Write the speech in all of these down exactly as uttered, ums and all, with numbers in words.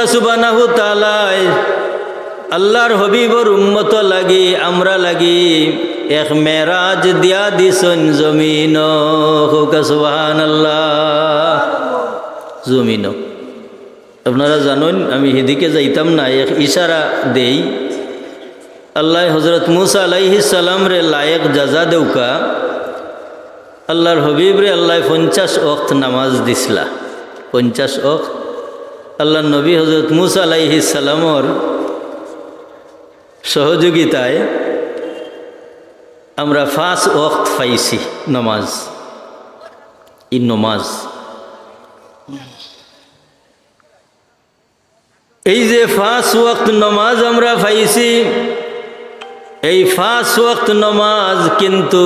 সুবহানাহু তাআলায় আল্লাহর হাবিবর উম্মত লাগি, আমরা লাগি এক মেরাজ দিয়া দিছইন জমিনো। কউক্কা সুবহানাল্লাহ। জমিনো। আপনারা জানইন, আমি হিদিকে যাইতাম না, এক ইশারা দেই। আল্লায় হযরত মুসা আলাইহিস সালামরে লায়েক জাযা দেউক্কা। আল্লাহর হাবিবরে আল্লায় পঞ্চাশ ওয়াক্ত নামাজ দিছলা, পঞ্চাশ ওয়াক্ত। আল্লাহর নবী হযরত মুসা আলাইহিস সালামর সহযোগিতায় আমরা পাঁচ ওয়াক্ত পাইছি নামাজ। ই নামাজ এই যে পাঁচ ওয়াক্ত নামাজ আমরা পাইছি, এই পাঁচ ওয়াক্ত নামাজ কিন্তু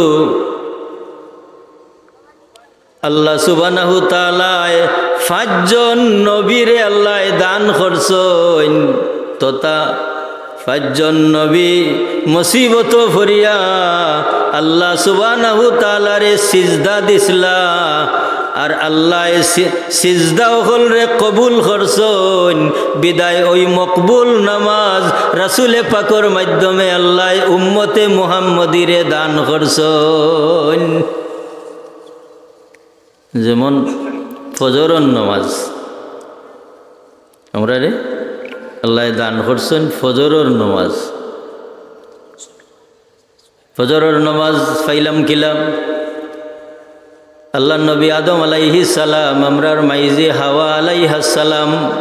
আল্লাহ সুবহানাহু তাআলায় পাঁচজন নবীরে আল্লায় দান করছইন, তথা পাঁচজন নবী মুসিবত পড়িয়া আল্লাহ সুবহানাহু তাআলারে সিজদা দিছলা, আর আল্লায় সি-, সিজদা অকলরে কবুল করছইন। বিদায় ওই মকবুল নামাজ রাসুলে পাকর মাধ্যমে আল্লায় উম্মতে মুহাম্মদীরে দান করছইন। যেমন ফজরর নামাজ আমরারে আল্লায় দান করছইন, ফজরর নামাজ। ফজরর নামাজ পাইলাম কিলা? আল্লাহর নবী আদম আলাইহিস সালাম, আমরার মাইজি হাওয়া আলাইহাস সালাম,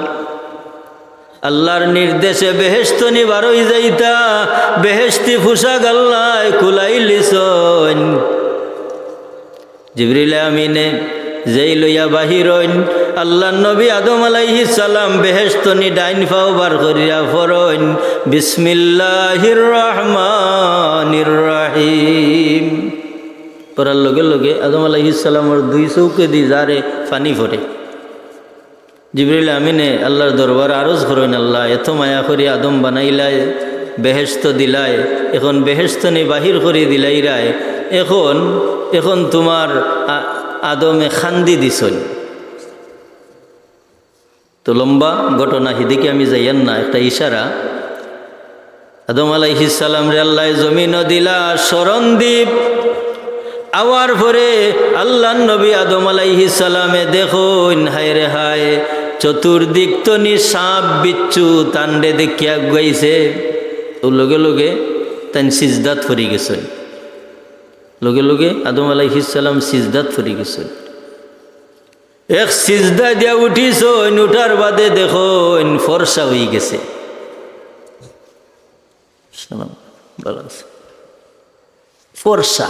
আল্লাহর নির্দেশে বেহেশতনি বারই যাইতা, বেহেশতি পোশাক আল্লায় কুলাইলিছইন। জিবরিল আমিনে যেই লইয়া বাহির অইন, আল্লাহর নবী আদম আলাইহিস সালাম বেহেশতনি ডাইন পাও বার করিয়া পড়ইন, "বিসমিল্লাহির রহমানির রহিম।" পড়ার লগে লগে আদম আলাইহিস সালামর দুই চউখেদি জারে পানি পড়ে। জিবরিল আমিনে আল্লাহর দরবার আরজ করইন, "আল্লাহ, এত মায়া করি আদম বানাইলায়, বেহেশত দিলায়, এখন বেহেশতনি বাহির করি দিলাইরায়, এখন, এখন তুমার আ-, আদমে কান্দি দিছইন।" তো লম্বা ঘটনা, হিদিকে আমি যাইয়ার না, একটা ইশারা। আদম আলাইহিস সালামরে আল্লায় জমিনো দিলা স্মরণ দ্বীপ। আওয়ার পরে আল্লাহর নবী আদম আলাইহিস সালামে দেখইন, হায় রে হায়, চতুর্দিক তনি সাপ বিচ্ছু তানরে দেখিয়া আগুয়াইছে। তো লগে লগে তাইন সিজদাত পড়ি গেছইন। লগে লগে আদম আলাইহিস সালাম সিজদাত পড়ি গেছইন। এক সিজদা দিয়া উঠিছইন, উঠার বাদে দেখইন ফর্সা অইগেছে। সালাম, ভালা আছে। ফর্সা,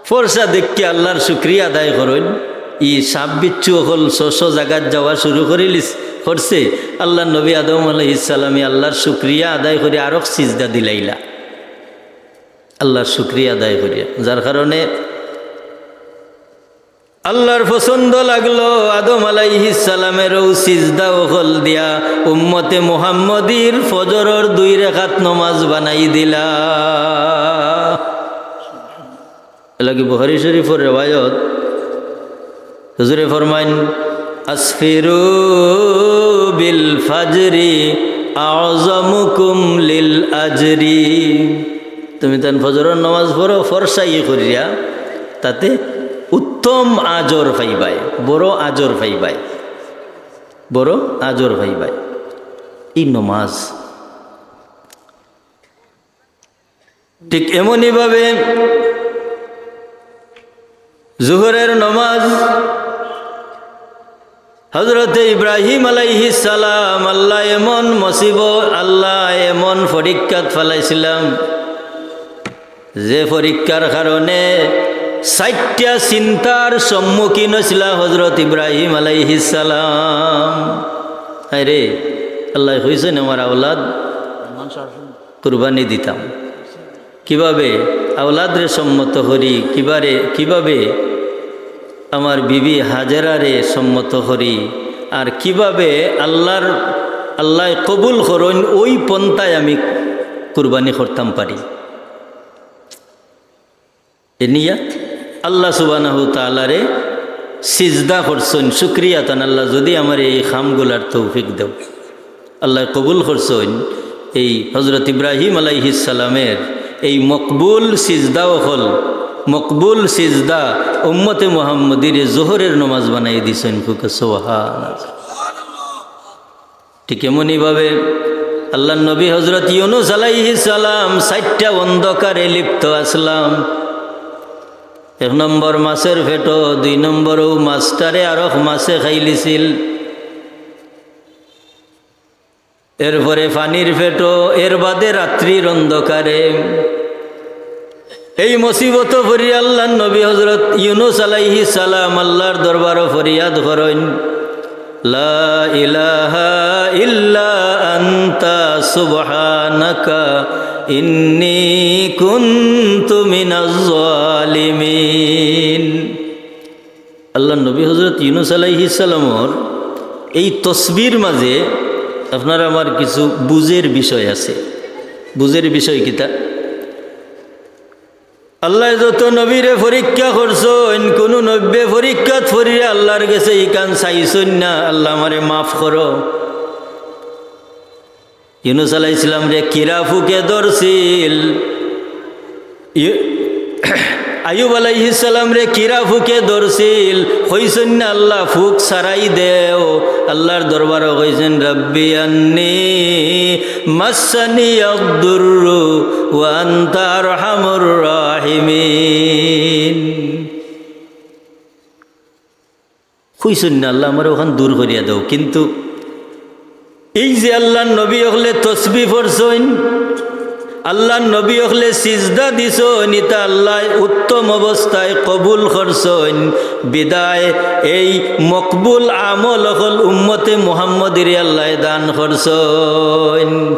ফর্সা দেখিয়া আল্লাহর শুকরিয়া আদায় করইন। ই সাপ বিচ্ছু অকল শ শ জাগাত যাওয়া শুরু করিলিছ-, করছে। আল্লাহর নবী আদম আলাইহিস সালামে আল্লাহর শুকরিয়া আদায় করি আরক সিজদা দিলাইলা, আল্লাহর শুকরিয়া আদায় করিয়া, যার কারণে আল্লাহর পছন্দ লাগলো, আদম আলাইহিস সালামেরও সিজদা অকল দিয়া উম্মতে মুহাম্মদীর ফজরর দুই রেকাত নমাজ বানাই দিলা। এর লাগি বুখারী শরীফর রেওয়ায়ত, হুজুরে ফরমাইন, "আসফিরু বিল ফাজরি আ'জামুকুম লিল আজরি।" তুমি তান ফজরর নমাজ পড়ো ফর্সাই করিয়া, তাতে উত্তম আজর পাইবায়, বড় আজর পাইবায়, বড় আজর পাইবায়। ই নমাজ ঠিক এমনইভাবে জোহরের নমাজ, হযরতে ইব্রাহিম আলাইহিস সালাম, আল্লাহ এমন মুসিবত, আল্লাহ এমন পরীক্ষাত ফালাইছিলাম, যে পরীক্ষার কারণে চাইরটা চিন্তার সম্মুখীন অইছিলা হযরত ইব্রাহিম আলাইহিস সালাম। আরে, আল্লাহ কইছইন, আমার আওলাদ কুরবানি দিতাম। কিভাবে আওলাদরে সম্মত করি, কিবারে, কিভাবে আমার বিবি হাজেরারে সম্মত করি, আর কিভাবে আল্লাহর, আল্লায় কবুল করইন, ওই পন্থায় আমি কুরবানি করতাম পারি। এ নিয়া আল্লাহ সুবহানাহু তাআলারে সিজদা করছইন, শুকরিয়া তান আল্লাহ, যদি আমারে এই কামগুলার তৌফিক দেও। আল্লায় কবুল করছইন এই হযরত ইব্রাহিম আলাইহিস সালামের এই মকবুল সিজদা অকল, মকবুল সিজদা উম্মতে মুহাম্মদীরে জোহরের নমাজ বানাই দিছইন। কউক্কা সুবহানাল্লাহ। ঠিক এমনইভাবে আল্লাহর নবী হযরত ইউনুস আলাইহিস সালাম চাইরটা অন্ধকারে লিপ্ত আছলা। এক নম্বর মাছের পেটো, দুই নম্বর অউ মাছটারে আরক মাছে খাইলিছিল। এরপরে পানির পেটো, এর বাদে রাত্রির অন্ধকারে। এই মুসিবতো পড়িয়া আল্লাহর নবী হযরত ইউনুস আলাইহিস সালাম আল্লাহর দরবারো ফরিয়াদ করইন, "লা ইলাহা ইল্লা আনতা সুবহানাকা ইন্নী কুনতু মিনাজ জালিমিন।" আল্লাহর নবী হযরত ইউনুস আলাইহিস সালামর এই তসবির মাঝে আপনার আমার কিছু বুঝের বিষয় আছে। বুঝের বিষয় কিতা? আল্লায় যত নবীরে পরীক্ষা করছইন, কুনু নবীয়ে পরীক্ষাত পড়িয়া আল্লাহর গেছে ইখান চাইছইন না, "আল্লাহ, আমারে মাফ করো।" ইউনুস আলাইহিস সালামরে কিরা ফুকে ধরছিল। ইউ-, আইয়ুব আলাইহিস সালামরে কিরা ফুকে ধরছিল, কইছইন না, "আল্লাহ, ফুক ছাড়াই দেও।" আল্লাহর দরবারো কইছইন, "রাব্বি আন্নী মাসসানিয়াদ দুররু ওয়া আনতা আরহামুর রাহিমিন।" কইছইন না, "আল্লাহ, আমারে অখান দূর করিয়া দেও।" কিন্তু এই যে আল্লাহর নবী অকলে তসবি পড়ছইন, আল্লাহর নবী অকলে সিজদা দিছইন, ইতা আল্লায় উত্তম অবস্থায় কবুল করছইন। বিদায় এই মকবুল আমল অকল উম্মতে মুহাম্মদীরে আল্লায় দান করছইন।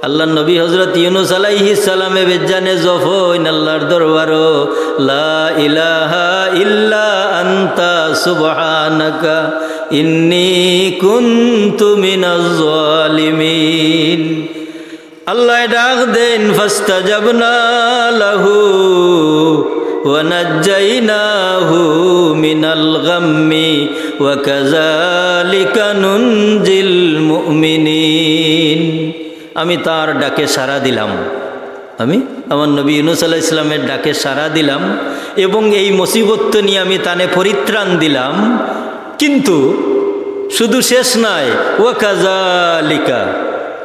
আল্লাহর নবী হযরত ইউনুস আলাইহিস সালামে বেজ্জানে জফইন আল্লাহর দরবারো, "লা ইলাহা ইল্লা আনতা সুবহানাকা ইন্নী কুনতু মিনাজ জালিমিন।" আল্লায় ডাক দেইন, "ফাস্তাজাবনা লাহু ওয়া নাজ্জাইনাহু মিনাল গাম্মি ওয়া কাযালিকা নুনজিল মুমিনিন।" আমি তার ডাকে সাড়া দিলাম, আমি আমার নবী ইউনুস আলাইহিস সালামের ডাকে সাড়া দিলাম এবং এই মুসিবত তনে আমি তানে পরিত্রাণ দিলাম। কিন্তু শুধু শেষ নায়, ওয়া কাযালিকা,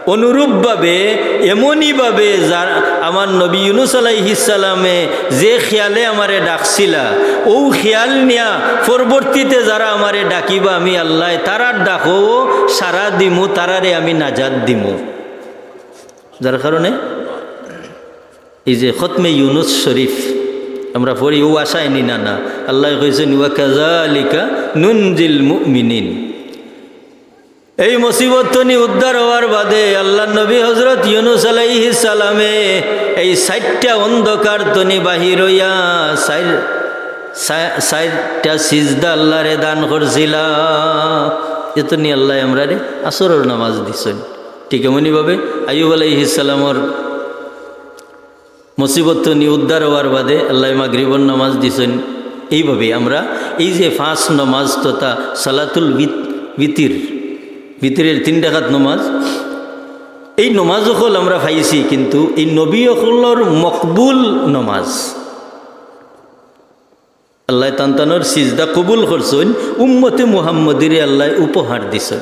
অনুরূপভাবে, এমনইভাবে যার, আমার নবী ইউনুস আলাইহিস সালামে যে খেয়ালে আমারে ডাকছিলা, অউ খেয়াল নিয়া পরবর্তীতে যারা আমারে ডাকিবা, আমি আল্লায় তারার ডাকো সাড়া দিমু, তারারে আমি নাজাত দিমু। যার কারণে এই যে খতমে ইউনুস শরীফ আমরা পড়ি, অউ আশায় নি না, না, আল্লায় কইছইন, "ওয়া কাযালিকা নুনজিল মুমিনিন।" এই মুসিবত তনে উদ্ধার অওয়ার বাদে আল্লাহর নবী হযরত ইউনুস আলাইহিস সালামে এই চাইরটা অন্ধকার তনে বাহির অইয়া চাইর, চা-, চাইরটা সিজদা আল্লাহরে দান করছিলা। এ তনে আল্লায় আমরারে আসরর নামাজ দিছইন। ঠিক এমনইভাবে আইয়ুব আলাইহিস সালামর মুসিবত তনে উদ্ধার অওয়ার বাদে আল্লায় মাগরিবর নামাজ দিছইন। এইভাবে আমরা এই যে পাঁচ নমাজ তথা সালাতুল বিত-, বিতির, বিতিরের তিন রাকাত নমাজ, এই নমাজ অকল আমরা পাইছি, কিন্তু এই নবী অকলর মকবুল নমাজ। আল্লায় তান তানর সিজদা কবুল করছইন, উম্মতে মুহাম্মদীরে আল্লায় উপহার দিছইন।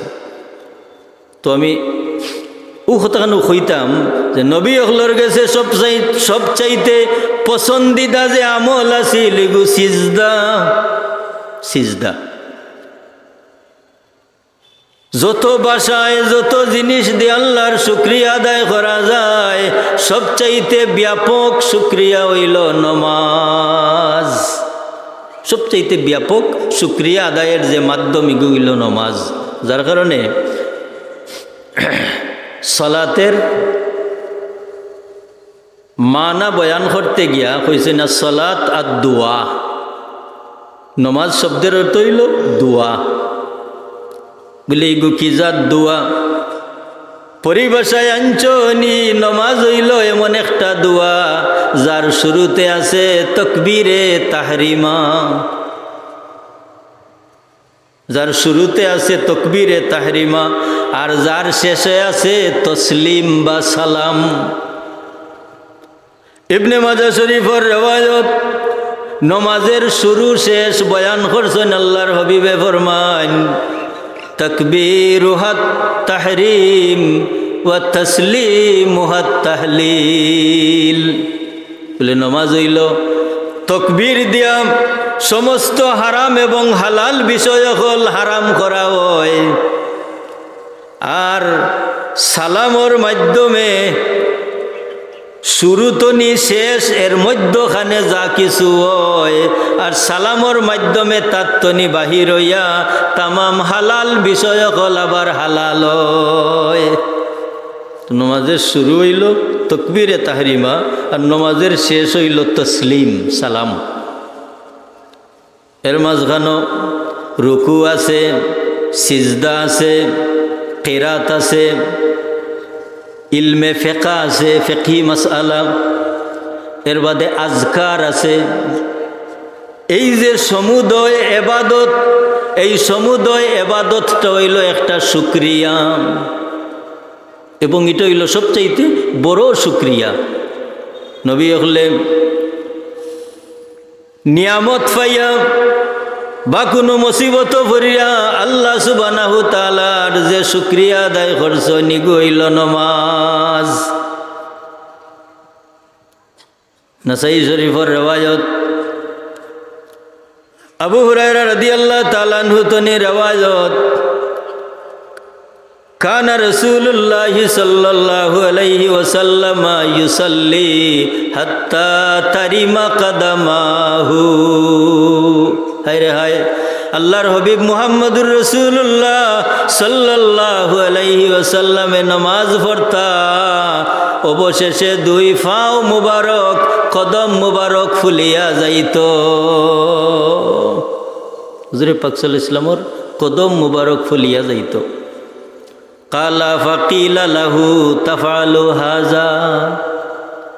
তো আমি অউ কথাখানউ কইতাম যে নবী অকলর গেছে সবচাই-, সবচাইতে পছন্দিদা যে আমল আছিল, ইগু সিজদা, সিজদা। যত ভাষায়, যত জিনিস দি আল্লাহর শুকরিয়া আদায় করা যায়, সবচাইতে ব্যাপক শুকরিয়া অইলো নমাজ। সবচাইতে ব্যাপক শুকরিয়া আদায়ের যে মাধ্যম, ইগু অইলো নমাজ। যার কারণে সালাতের মানা বয়ান করতে গিয়া কইছইন, "আসসালাত আদ-দুআ।" নমাজ শব্দের অর্থ অইলো দোয়া। বলে, "ইগু কি জাত দোয়া?" পরিভাষায় আনছইন, নমাজ অইলো এমন একটা দোয়া, যার শুরুতে আছে তকবীরে তাহরিমা। যার শুরুতে আছে তকবীরে তাহরিমা, আর যার শেষে আছে তসলিম বা সালাম। ইবনে মাজাহ শরীফর রেওয়ায়ত, নমাজের শুরু শেষ বয়ান করছইন আল্লাহর হাবিবে, ফরমাইন, "তাকবীরুহাত তাহরিম ওয়া তাসলিমুহাত তাহলিল।" বলে, নমাজ অইলো তকবীর দিয়া সমস্ত হারাম এবং হালাল বিষয় অকল হারাম করা অয়, আর সালামর মাধ্যমে শুরু তনি শেষ, এর মধ্যখানে যা কিছু অয়, আর সালামর মাধ্যমে তার তনি বাহির অইয়া তামাম হালাল বিষয় অকল আবার হালাল অয়। তো নমাজের শুরু অইলো তকবীরে তাহরিমা, আর নমাজের শেষ অইলো তসলিম, সালাম। এর মাঝখানো রুকু আছে, সিজদা আছে, কেরাত আছে, ইলমে ফেকা আছে, ফেকহি মাসআলা, এর বাদে আজকার আছে। এই যে সমুদয় এবাদত, এই সমুদয় এবাদতটা অইলো একটা শুকরিয়া, এবং ইটা অইলো সবচাইতে বড় শুকরিয়া। নবী অকলে নিয়ামত পাইয়া বা কুনু মুসিবতো পড়িয়া আল্লাহ সুবহানাহু তাআলার যে শুকরিয়া আদায় করছইন, ইগু অইলো নমাজ। নাসাই শরীফর রেওয়ায়ত, আবু হুরায়রা রাদিয়াল্লাহু তাআলা আনহু তনে রেওয়ায়ত, কানা রাসূলুল্লাহি সাল্লাল্লাহু আলাইহি ওয়াসাল্লাম ইউসাল্লি হাত্তা তারিমা কাদামাহু। হায় রে হায়, আল্লাহর হাবিব মুহাম্মদুর রাসূলুল্লাহ সাল্লাল্লাহু আলাইহি ওয়াসাল্লামে নামাজ পড়তা, অবশেষে দুই পাও মুবারক, কদম মুবারক ফুলিয়া যাইতো। হুজুরে পাক সাল্লাল্লাহু আলাইহি ওয়াসাল্লামর কদম মুবারক ফুলিয়া যাইতো। কালা ফাকিলা লাহু তাফআলু হাযা।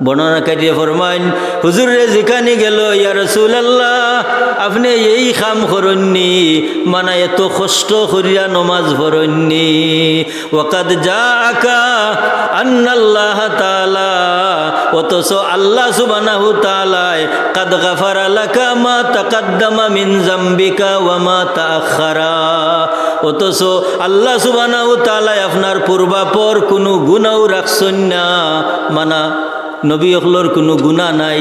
বর্ণনাকারীয়ে ফরমাইন, হুজুররে জিকানি গেলো, "ইয়া রাসূলুল্লাহ, আপনে এই কাম করইননি, মানে এত কষ্ট করিয়া নমাজ পড়ইননি?" ওয়াকাদ জাআকা আন্নাল্লাহ তাআলা, অথচ আল্লাহ সুবহানাহু তাআলায় কাদ গাফারা লাকা মা তাকাদ্দামা মিন জামবিকা ওয়া মা তাআখারা, অথচ আল্লাহ সুবহানাহু তাআলায় আপনার পূর্বাপর কুনু গুনাও রাখছইন না, মানা নবী অকলর কুনু গুনা নাই,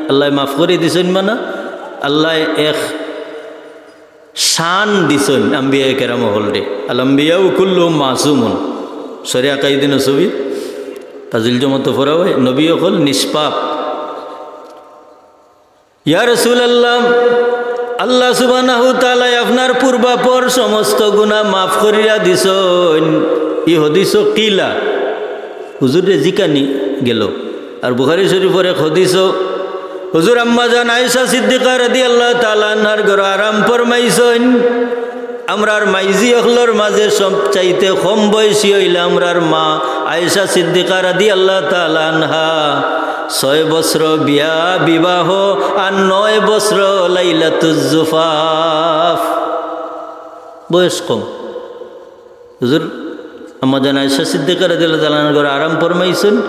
আল্লায় মাফ করি দিছইন, মানা আল্লায় এক শান দিছইন আম্বিয়ায়ে কেরাম অকলরে। আল আম্বিয়াউ কুল্লুহুম মাসুমুন। শরে আকাইউদ্দিন নসবী, তাজিল জমাতো পড়া অয়, নবী অকল নিষ্পাপ। ইয়া রাসূলুল্লাহ, আল্লাহ সুবহানাহু তাআলায় আপনার পূর্বাপর সমস্ত গুনা মাফ করিয়া দিছইন। ই হাদিসো কিলা, হুজুররে জিকানি গেলো। আর বুখারী শরীফর এক হাদিসো হুজুর আম্মাজান আয়েশা সিদ্দিকা রাদিয়াল্লাহু তাআলা আনহার ঘরো আরাম ফরমাইছইন। আমরার মাইজি অকলর মাঝে সবচাইতে কম বয়সী অইলা আমরার মা আয়েশা সিদ্দিকা রাদিয়াল্লাহু তাআলা আনহা। ছয় বছর বিয়া বিবাহ আর নয় বছর লাইলাতুজ জুফাফ, বয়স কম। হুজুর আম্মাজান আয়েশা সিদ্দিকা রাদিয়াল্লাহু তাআলা আনহার ঘরো আরাম ফরমাইছইন।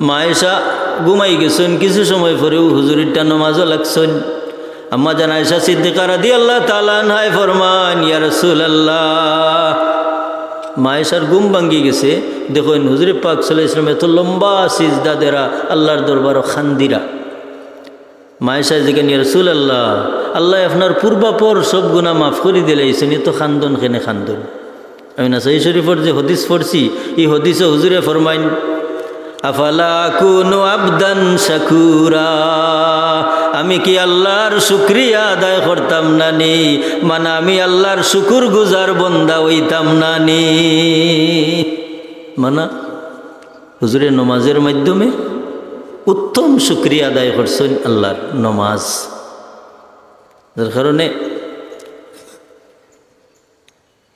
মা আয়েশা ঘুমাই গেছইন, কিছু সময় পরেউ হুজুরর ইটা নমাজো লাগছইন। আম্মাজান আয়েশা সিদ্দিকা রাদিয়াল্লাহু তাআলা আনহায় ফরমাইন, "ইয়া রাসূলুল্লাহ।" মা আয়েশার ঘুম ভাঙ্গি গেছে, দেখইন হুজুরে পাক সাল্লাল্লাহু আলাইহি ওয়াসাল্লাম এত লম্বা সিজদা দেরা আল্লাহর দরবারো কান্দিরা। মা আয়েশায় জিকাইন, "ইয়া রাসূলুল্লাহ, আল্লায় আপনার পূর্বাপর সব গুনা মাফ করি দিলাইছইন, এত কান্দন কেনে কান্দন?" আমি নাসাই শরীফর যে হাদিস পড়ছি, ই হাদিসো হুজুরে ফরমাইন, "আফালা আকুনু আবদান শাকুরা, আমি কি আল্লাহর শুকরিয়া আদায় করতাম না নি? মানা আমি আল্লাহর শুকুর গুজার বন্দা অইতাম না নি?" মানা হুজুরে নমাজর মাধ্যমে উত্তম শুকরিয়া আদায় করছইন আল্লাহর নমাজ। যার কারণে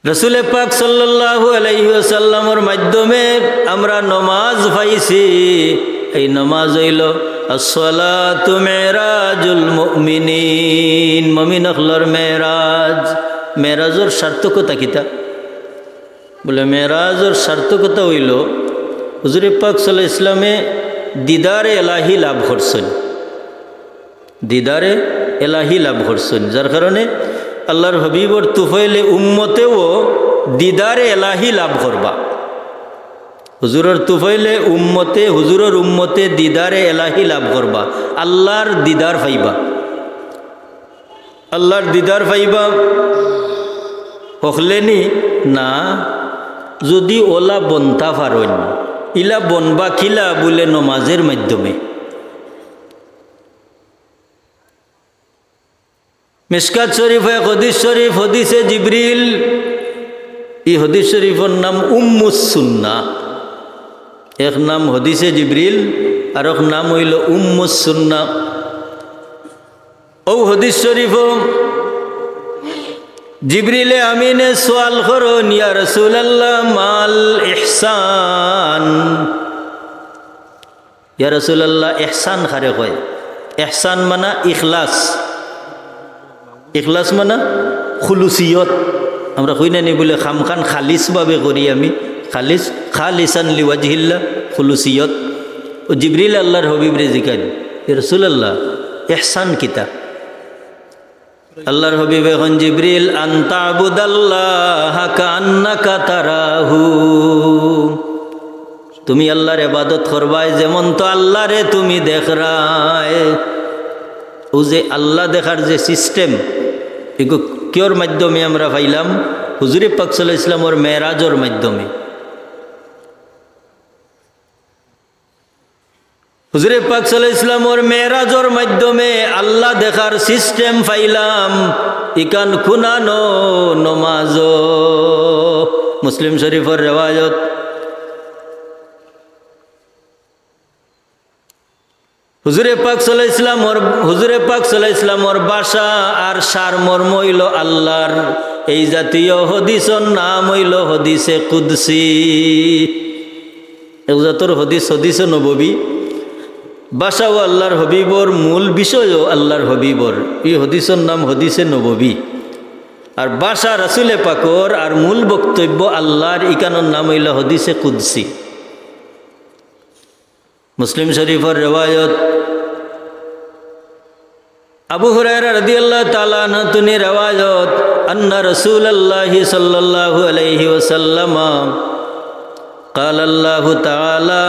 রাসূলে পাক সাল্লাল্লাহু আলাইহি ওয়াসাল্লামর মাধ্যমে আমরা নমাজ পাইছি। এই নমাজ অইলো আসসালাতু মেরাজুল মুমিনিন, মুমিন অকলর মেরাজ। মেরাজর সার্থকতা কিতা? বলে, মেরাজর সার্থকতা অইলো হুজুরে পাক সাল্লাল্লাহু আলাইহি ওয়াসাল্লামে দিদারে এলাহি লাভ করছইন, দিদারে এলাহি লাভ করছইন, যার কারণে আল্লাহর হাবিবর তুফাইলে উম্মতেও দিদারে এলাহি লাভ করবা। হুজুরর তুফাইলে উম্মতে, হুজুরর উম্মতে দিদারে এলাহি লাভ করবা, আল্লাহর দিদার পাইবা। আল্লাহর দিদার পাইবা হকলেনি না, যদি ওলা বনতা পারইন। ইলা বনবা কিলা? বুলে নমাজের মাধ্যমে। মিশকাত শরীফ এক হদিস শরীফ, হদিসে জিবরিল, ই হদিস শরীফর নাম উম্মুস সুন্না। এক নাম হদিসে জিবরিল, আর এক নাম অইলো উম্মুস সুন্না। অউ হদিস শরীফো জিবরিলে আমিনে সওয়াল করইন, ইয়া রাসূলুল্লাহ, মাল ইহসান? ইয়া রাসূলুল্লাহ, ইহসান কারে কয়? ইহসান মানা ইখলাস, ইখলাস মানা খুলুসিয়ত। আমরা কই না নি বুলে, কামখান খালিসভাবে করি আমি, খালিস, খালিসান লিওয়াজহিল্লাহ, খুলুসিয়ত। অউ জিবরিলে আল্লাহর হাবিবরে জিকাইন, ইয়া রাসূলুল্লাহ, ইহসান কিতা? আল্লাহর হাবিবে কইন, জিবরিল, আন তা'বুদাল্লাহা কাআন্নাকা তারাহু। তুমি আল্লাহর ইবাদত করবায় যেমন তো আল্লাহরে তুমি দেখরায়। অউ যে আল্লাহ দেখার যে system, ইগু কিওর মাধ্যমে আমরা পাইলাম? হুজুরে পাক সাল্লাল্লাহু আলাইহি ওয়াসাল্লামর মেরাজর মাধ্যমে। হুজুরে পাক সাল্লাল্লাহু আলাইহি ওয়াসাল্লামর মেরাজর মাধ্যমে আল্লাহ দেখার system পাইলাম। ইখান কুনানো? নমাজো। মুসলিম শরীফর রেওয়ায়ত। হুজুরে পাক সাল্লাল্লাহু আলাইহি ওয়াসাল্লামর, হুজুরে পাক সাল্লাল্লাহু আলাইহি ওয়াসাল্লামর ভাষা আর সারমর্ম অইলো আল্লাহর। এই জাতীয় হদিসর নাম অইলো হদিসে কুদসি। এক জাতর হদিস, হদিসে নববী। ভাষাও আল্লাহর হাবিবর, মূল বিষয়ও আল্লাহর হাবিবর। ই হদিসর নাম হদিসে নববী। আর ভাষা রাসূলে পাকর, আর মূল বক্তব্য আল্লাহর, ইখানর নাম অইলো হদিসে কুদসি। মুসলিম শরীফর রেওয়ায়ত। আবু হুরায়রা রাদিয়াল্লাহু তাআলা আনহু তুনি রেওয়ায়ত, আন্না রাসূলুল্লাহি সাল্লাল্লাহু আলাইহি ওয়াসাল্লাম قال الله تعالى: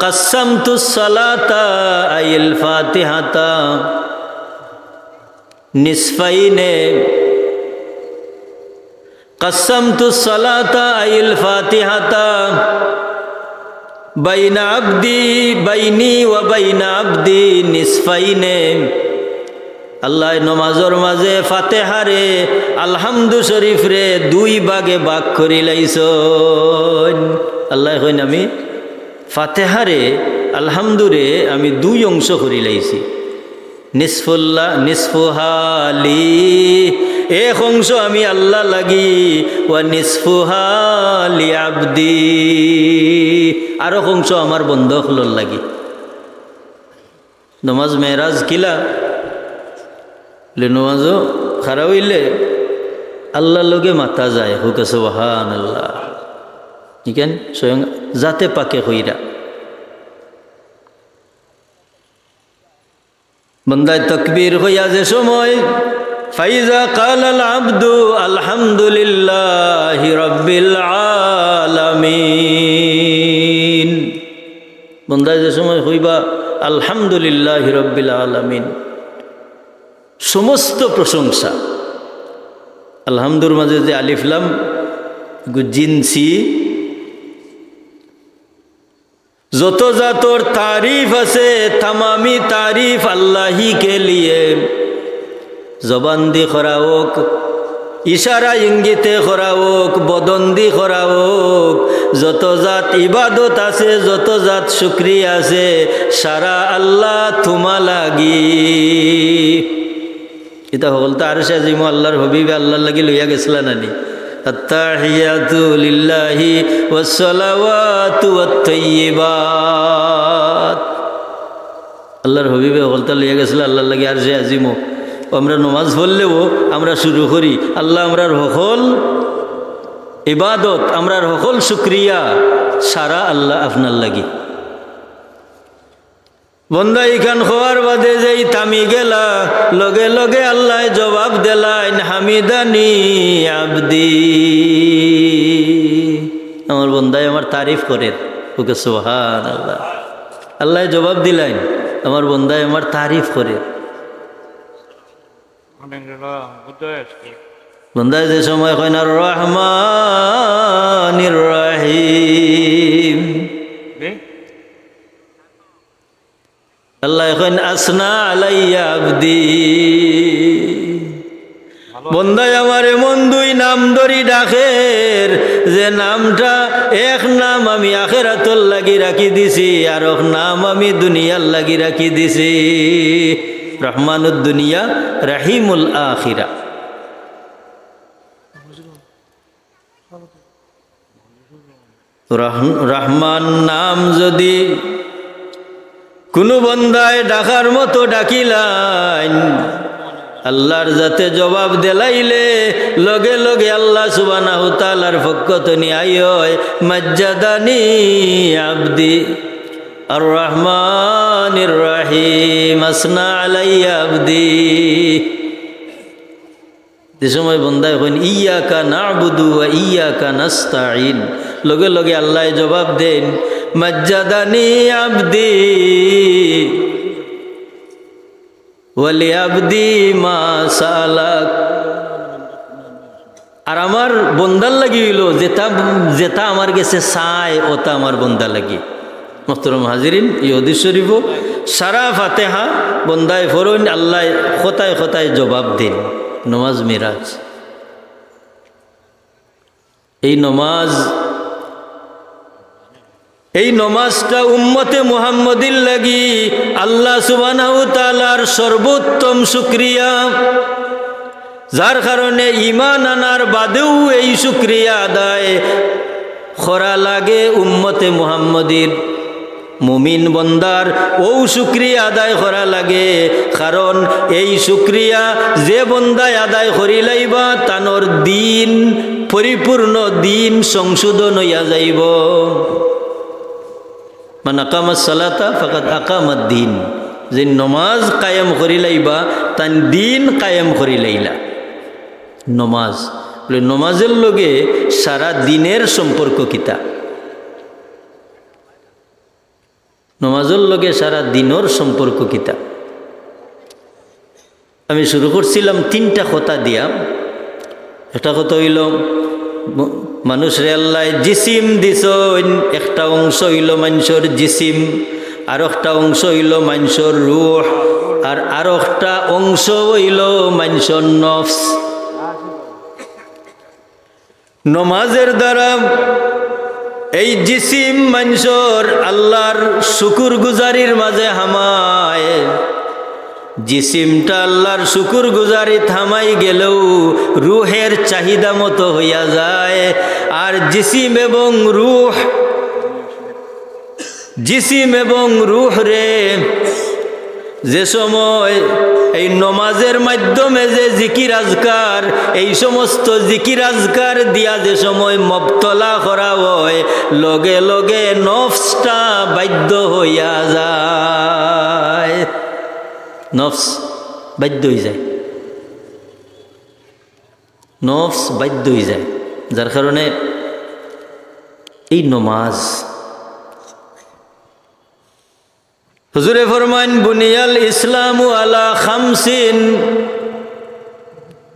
قسمت الصلاة، أي الفاتحة، نصفين، قسمت الصلاة، أي الفاتحة، بين عبدي، بيني وبين عبدي نصفين। আল্লায় নমাজর মাঝে ফাতেহারে, আলহামদু শরীফরে দুই ভাগে ভাগ করিলাইছইন। আল্লায় কইন, আমি ফাতেহারে, আলহামদুরে আমি দুই অংশ করিলাইছি। নিসফুল্লাহ, নিসফুহা লি, এক অংশ আমি আল্লাহ লাগি, ওয়া নিসফুহা লি আবদি, আরক অংশ আমার বন্দা অকলর লাগি। নমাজ মেরাজ কিলা? বলে, নমাজো খাড়া অইলে আল্লাহর লগে মাতা যায়, কউক্কা সুবহানাল্লাহ। ইখান স্বয়ং জাতে পাকে কইরা। বন্দায় তকবীর কইয়া যে সময়, فإذا قال العبد: الحمد لله رب العالمين। বন্দায় যে সময় কইবা, আলহামদুলিল্লাহি রাব্বিল আলামিন, সমস্ত প্রশংসা। আলহামদুর মাঝে যে আলিফ লাম, ইগু জিনসি, যত জাতর তারিফ আছে, তামামি তারিফ আল্লাহি কে লিয়ে। জবান দি করা অউক, ইশারা ইঙ্গিতে করা অউক, বদন দি করা অউক, যত জাত ইবাদত আছে, যত জাত শুকরিয়া আছে, সারা আল্লাহ তুমা লাগি। ইতা হকলতা আরশে আজিমো আল্লাহর হাবিবে আল্লাহর লাগি লইয়া গেছলা না নি? আত্তাহিয়াতু লিল্লাহি ওয়াসসালাওয়াতু ওয়াত্তাইয়িবাত। আল্লাহর হাবিবে হকলতা লইয়া গেছলা আল্লাহর লাগি আরশে আজিমো। আমরা নমাজ পড়লেও আমরা শুরু করি, "আল্লাহ, আমরার হকল ইবাদত, আমরার হকল শুকরিয়া সারা আল্লাহ আপনার লাগি।" বন্দা ইখান কওয়ার বাদে যেই থামি গেলা, লগে লগে আল্লায় জবাব দিলাইন, "হামিদানি আবদি।" আমার বন্দায় আমার তারিফ করের। ওকে সুবহানাল্লাহ। আল্লায় জবাব দিলাইন, "আমার বন্দায় আমার তারিফ করের।" বন্দায় যে সময় কইন, "আর রহমানির রহিম।" আল্লায় কইন, "আসনা আলাইয়া আবদি।" বন্দায় আমার এমন দুই নাম ধরি ডাকের, যে নামটা এক নাম আমি আখেরাতর লাগি রাখি দিছি, আর এক নাম আমি দুনিয়ার লাগি রাখি দিছি। রহমানুদ দুনিয়া, রাহিমুল আখিরা। রহ-, রহমান নাম যদি কুনু বন্দায় ডাকার মতো ডাকিলাইন, আল্লাহর জাতে জবাব দিলাইলে লগে লগে আল্লাহ সুবহানাহু তাআলার পক্ষ তনে আইয়, "মাজজাদানি আবদি, আর রহমানির রহিম, আসনা আলাইয়া আবদি।" যে সময় বন্দায় কইন, "ইয়াকা না'বুদু ওয়া ইয়াকা নাস্তাইন", লগে লগে আল্লায় জবাব দেইন, "মাজজাদানি আবদি, ওয়ালি আবদি মা সাআলাক।" আর আমার বন্দার লাগি অইলো যেটা, যেটা আমার গেছে চায়, ওটা আমার বন্দার লাগি। মোহতরম হাজিরিন, ই হাদিস শরীফো সারা ফাতেহা বন্দায় পড়ইন, আল্লায় কথায় কথায় জবাব দেইন। নমাজ মিরাজ। এই নমাজ, এই নমাজটা উম্মতে মুহাম্মদীর লাগি আল্লাহ সুবহানাহু তাআলার সর্বোত্তম শুকরিয়া, যার কারণে ঈমান আনার বাদেউ এই শুকরিয়া আদায় করা লাগে উম্মতে মুহাম্মদীর। মুমিন বন্দার অউ শুকরিয়া আদায় করা লাগে, কারণ এই শুকরিয়া যে বন্দায় আদায় করিলাইবা, তানর দিন, পরিপূর্ণ দিন সংশোধন অইয়া যাইবো। মান আকামাস সালাতা ফাকাদ আকামাদ দিন, যে নমাজ কায়েম করিলাইবা, তান দিন কায়েম করিলাইলা। নমাজ, বলে, নমাজর লগে সারা দিনর সম্পর্ক কিতা? নমাজর লগে সারা দিনর সম্পর্ক কিতা? আমি শুরু করছিলাম তিনটা কথা দিয়া। একটা কথা অইলো, ম-, মানুষরে আল্লায় জিসিম দিছইন, একটা অংশ অইলো মানষর জিসিম, আরোকটা অংশ অইলো মানষর রুহ, আর আরোকটা অংশ অইলো মানষর নফস। নমাজর দ্বারা এই জিসিম মানষর আল্লাহর শুকুর গুজারির মাঝে হামায়। জিসিমটা আল্লাহর শুকুর গুজারিত হামাই গেলেউ রুহের চাহিদা মতো অইয়া যায়। আর জিসিম এবং রুহ জিসিম এবং রুহরে যে সময় এই নমাজর মাধ্যমে যে জিকির আজকার, এই সমস্ত জিকির আজকার দিয়া যে সময় মবতলা করা অয়, লগে লগে নফসটা বাধ্য অইয়া যায়, নফস বাধ্য অইযায়। নফস বাধ্য অইযায়, যার কারণে এই নমাজ। হুজুরে ফরমাইন, "বুনিয়াল ইসলামু আলা খামসিন।"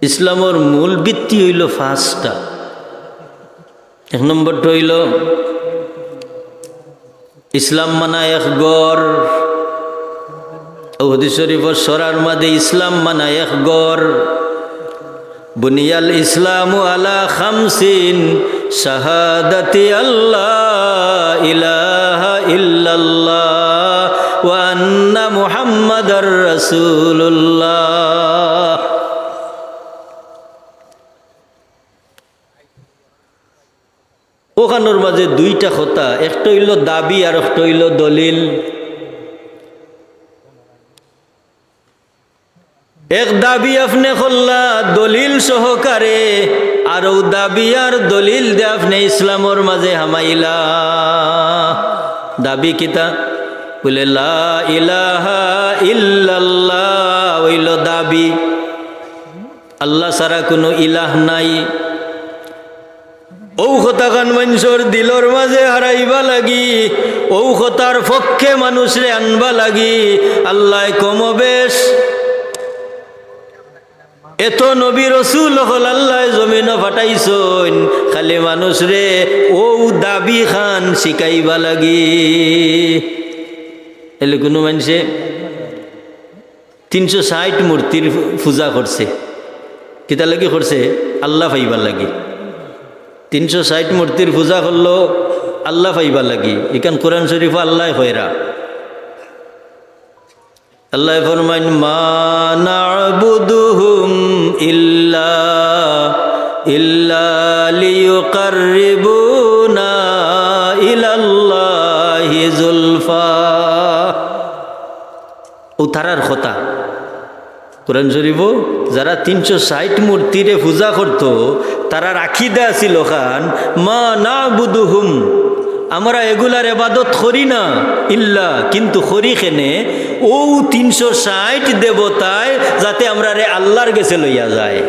ইসলামর মূল ভিত্তি অইলো পাঁচটা। এক নম্বরটা অইলো ইসলাম মানা এক ঘর। অউ হাদিস শরীফর সরার মাঝে ইসলাম মানা এক ঘর। বুনিয়াল ইসলামু আলা খামসিন, শাহাদাতি আল্লা ইলাহা ইল্লাল্লাহ ওয়া আন্না মুহাম্মাদার রাসূলুল্লাহ। অখানর মাঝে দুইটা কথা, একটা অইলো দাবি আর একটা অইলো দলিল। এক দাবি আপনে করলা দলিল সহকারে, আর অউ দাবি আর দলিল দে আপনে ইসলামর মাঝে হামাইলা। দাবি কিতা? বুলে, "লা ইলাহা ইল্লাল্লাহ" অইলো দাবি, আল্লাহ ছাড়া কুনু ইলাহ নাই। অউ কথাখান মানষর দিলর মাঝে হারাইবা লাগি, অউ কথার পক্ষে মানুষরে আনবা লাগি, আল্লায় কমবেশ এত নবী রসুল অকল আল্লায় জমিনো পাঠাইছইন, খালি মানুষরে অউ দাবিখান শিখাইবা লাগি। এলে কুনু মানষে তিনশো ষাইট মূর্তির পূজা করছে। কিতার লাগি করছে? আল্লাহ পাইবার লাগি। তিনশো ষাইট মূর্তির পূজা করলো আল্লাহ পাইবার লাগি। ইখান কোরআন শরীফো আল্লায় কইরা। আল্লায় ফরমাইন, "মা না'বুদুহুম ইল্লা, ইল্লা লিয়ুকাররিবুনা ইলাল্লাহি যুলফা।" অউ তারার কথা। কোরআন শরীফো যারা তিনশো ষাইট মূর্তিরে পূজা করতো, তারার আকিদা আছিল অখান, "মা না'বুদুহুম", আমরা এগুলার ইবাদত করি না, ইল্লা, কিন্তু করি কেনে, অউ তিনশো ষাইট দেবতায় যাতে আমরারে আল্লাহর গেছে লইয়া যায়।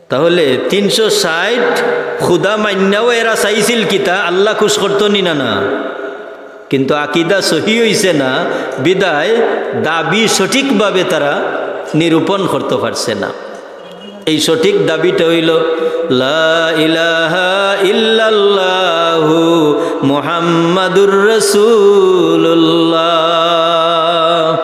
তাহলে তিনশো ষাইট খুদা মাইন্নাও এরা চাইছিল কিতা? আল্লাহ খুশ করতো নি না? না। কিন্তু আকিদা সহি অইছে না, বিধায় দাবি সঠিকভাবে তারা নিরূপণ করতো পারছে না। এই সঠিক দাবিটা অইলো, "লা ইলাহা ইল্লাল্লাহু মুহাম্মাদুর রাসূলুল্লাহ।"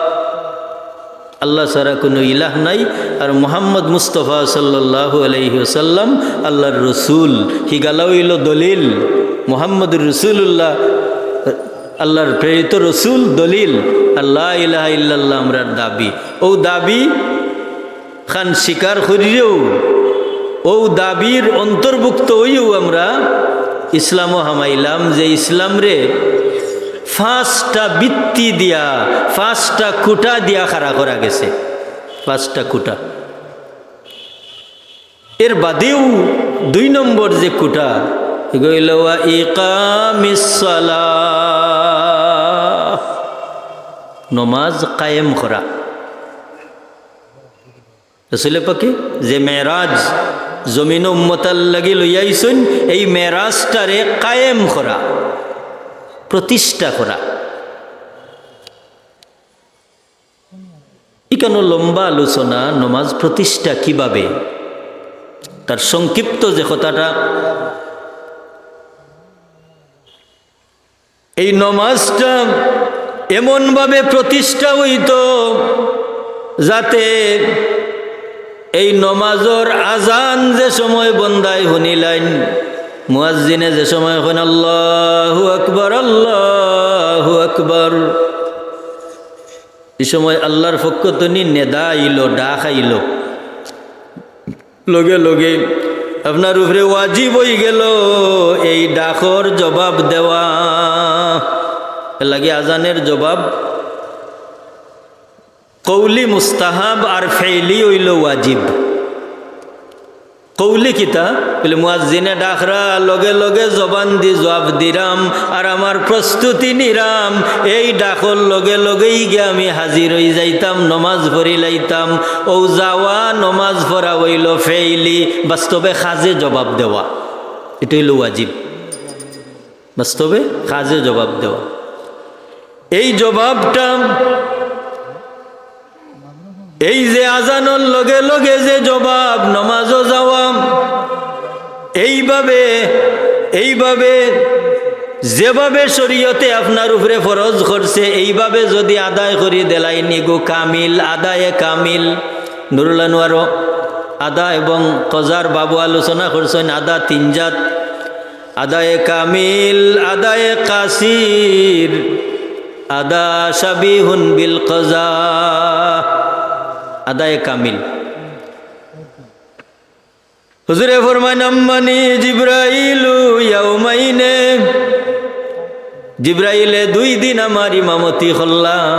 আল্লাহ ছাড়া কুনু ইলাহ নাই, আর মুহাম্মদ মুস্তফা সাল্লাল্লাহু আলাইহি ওয়াসাল্লাম আল্লাহর রসুল। হিগালা অইলো দলিল, মুহাম্মদুর রাসূলুল্লাহ আল্লাহর প্রেরিত রসুল দলিল, আর লা ইলাহা ইল্লাল্লাহ আমরার দাবি। অউ দাবিখান স্বীকার করিয়াউ, অউ দাবির অন্তর্ভুক্ত অইয়াউ আমরা ইসলামো হামাইলাম, যে ইসলামরে পাঁচটা ভিত্তি দিয়া, পাঁচটা খুঁটা দিয়া খাড়া করা গেছে। পাঁচটা খুঁটা। এর বাদেউ দুই নম্বর যে খুঁটা, ইগু অইলো ওয়া ইকামিস সালাহ, নমাজ কায়েম করা। রসুলে পাকে যে মেরাজ জমিনো উম্মতার লাগি লইয়া আইছইন, এই মেরাজটারে কায়েম করা, প্রতিষ্ঠা করা। ইখানো লম্বা আলোচনা, নমাজ প্রতিষ্ঠা কিভাবে, তার সংক্ষিপ্ত যে কথাটা, এই নমাজটা এমনভাবে প্রতিষ্ঠা অইতো, যাতে এই নমাজর আজান যে সময় বন্দায় হুনিলাইন, মুয়াজ্জিনে যে সময় কইন, "আল্লাহু আকবার, আল্লাহু আকবার", ই সময় আল্লাহর পক্ষ তনি নেদা আইলো, ডাক আইলো। লগে লগে আপনার উপরে ওয়াজিব অইগেলো এই ডাকর জবাব দেওয়া। এর লাগি আজানের জবাব কওলি মুস্তাহাব আর ফেইলি অইলো ওয়াজিব। কওলি কিতা? বুলে, মুয়াজ্জিনে ডাকরা, লগে লগে জবান দি জবাব দিরাম, আর আমার প্রস্তুতি নিরাম, এই ডাকর লগে লগেই গিয়া আমি হাজির অই যাইতাম, নমাজ পড়ি লাইতাম। অউ যাওয়া নমাজ পড়া অইলো ফেইলি, বাস্তবে কাজে জবাব দেওয়া, ইটা অইলো ওয়াজিব। বাস্তবে কাজে জবাব দেওয়া। এই জবাবটা, এই যে আজানর লগে লগে যে জবাব, নমাজো যাওয়া, এইভাবে, এইভাবে যেভাবে শরীয়তে আপনার উপরে ফরজ করছে, এইভাবে যদি আদায় করি দিলাইন, ইগু কামিল, আদায়ে কামিল। নুরুল আনোয়ারো আদা এবং কজার বাবু আলোচনা করছইন, আদা তিন জাত, আদায়ে কামিল, আদায়ে কাসির, আদা শাবিহুন বিল কজা, আদায়ে কামিল। হুজুরে ফরমাইন, "আম্মানি জিব্রাইলু ইয়াউমাইনে", জিব্রাইলে দুই দিন আমার ইমামতি করলা।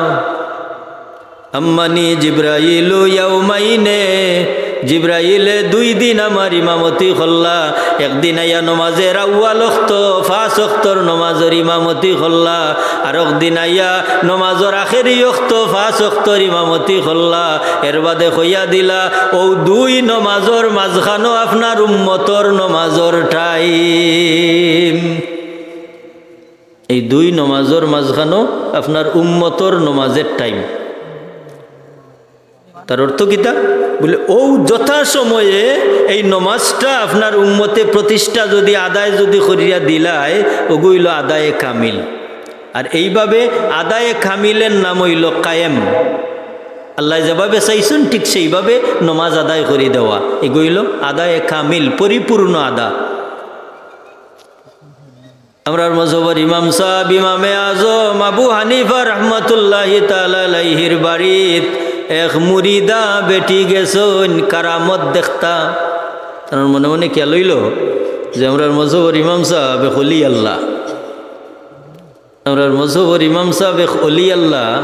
আম্মানি জিব্রাইলু ইয়াউমাইনে, জিব্রাইলে দুই দিন আমার ইমামতি করলা। একদিন আইয়া নমাজের আউয়াল অক্ত, পাঁচ অক্তর নমাজর ইমামতি করলা। আরক দিন আইয়া নমাজর আখেরি অক্ত, পাঁচ অক্তর ইমামতি করলা। এর বাদে কইয়া দিলা, অউ দুই নমাজর মাঝখানো আপনার উম্মতর নমাজর টাইম। এই দুই নমাজর মাঝখানো আপনার উম্মতর নমাজের টাইম। তার অর্থ কিতা? বলে, অউ যথাসময়ে এই নমাজটা আপনার উম্মতে প্রতিষ্ঠা যদি, আদায় যদি করিয়া দিলায়, অগু অইলো আদায়ে কামিল। আর এইভাবে আদায়ে কামিলের নাম অইলো কায়েম। আল্লায় যেভাবে চাইছইন, ঠিক সেইভাবে নমাজ আদায় করি দেওয়া, এগু অইলো আদায়ে কামিল, পরিপূর্ণ আদা। আমরার মজহবর ইমাম সাব, ইমামে আজম আবু হানিফা রহমতুল্লাহি তাআলা আলাইহির বাড়িত এক মুরিদা বেটি গেছইন কারামত দেখতা। তার মনে মনে খেয়াল অইলো যে আমরার মজহবর ইমাম সাব এক অলি আল্লাহ, আমরার মজহবর ইমাম সাব এক অলি আল্লাহ।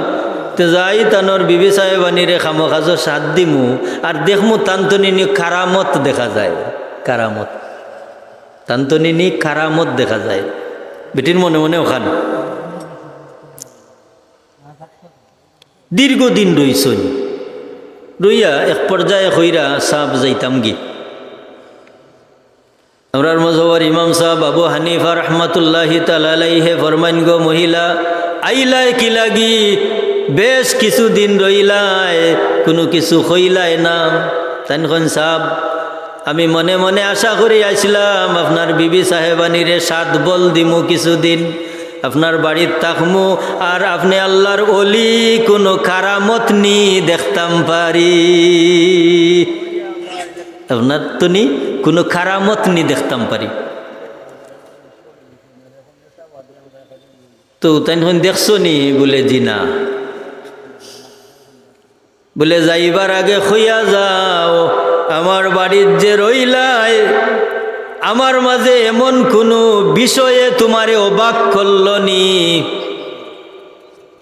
তে যাই তানর বিবি সাহেবানিরে খামোকাজো সাথ দিমু, আর দেখমু তান তনি নি কারামত দেখা যায়, কারামত। তান তনি নি কারামত দেখা যায়। বেটির মনে মনে অখান। দীর্ঘদিন রইছইন। রইয়া এক পর্যায়ে কইরা, "সাব, যাইতামগি।" আমরার মজহবর ইমাম সাব আবু হানিফা রহমতুল্লাহি তাআলা আলাইহে ফরমাইন, "গো মহিলা, আইলায় কি লাগি? বেশ কিছুদিন রইলায়, কুনু কিছু কইলায় না।" তাইন কইন, "সাব, আমি মনে মনে আশা করি আইছলাম, আপনার বিবি সাহেবানিরে সাত বল দিমু কিছুদিন, আপনার বাড়িত থাকমু, আর আপনে আল্লাহর অলি, কুনু কারামত নি দেখতাম পারি, আপনার তনি কুনু কারামত নি দেখতাম পারি।" তো তাইন কইন, "দেখছো নি?" বলে, "জি না।" বলে, "যাইবার আগে কইয়া যাও, আমার বাড়িত যে রইলায়, আমার মাঝে এমন কুনু বিষয়ে তুমারে অবাক করলো নি?"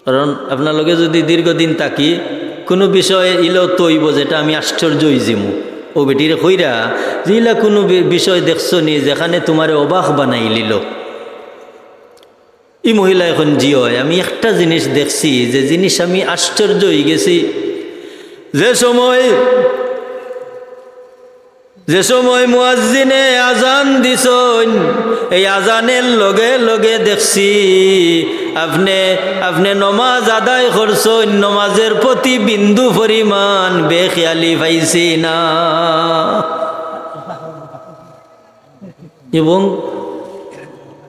কারণ আপনার লগে যদি দীর্ঘদিন থাকি, কুনু বিষয়ে ইলো তো অইবো যেটা আমি আশ্চর্য অইযিমু। অউ বেটিরে কইরা যে, "ইলা কুনু বি-, বিষয় দেখছো নি যেখানে তুমারে অবাক বানাইলিলো?" ই মহিলায় কইন, "জি অয়, আমি একটা জিনিস দেখছি, যে জিনিস আমি আশ্চর্য অইগেছি। যে সময়, যে সময় মুয়াজ্জিনে আজান দিছইন, এই আজানের লগে লগে দেখছি আপনে, আপনে নমাজ আদায় করছইন, নমাজের প্রতি বিন্দু পরিমাণ বেখেয়ালি পাইছি না।" এবং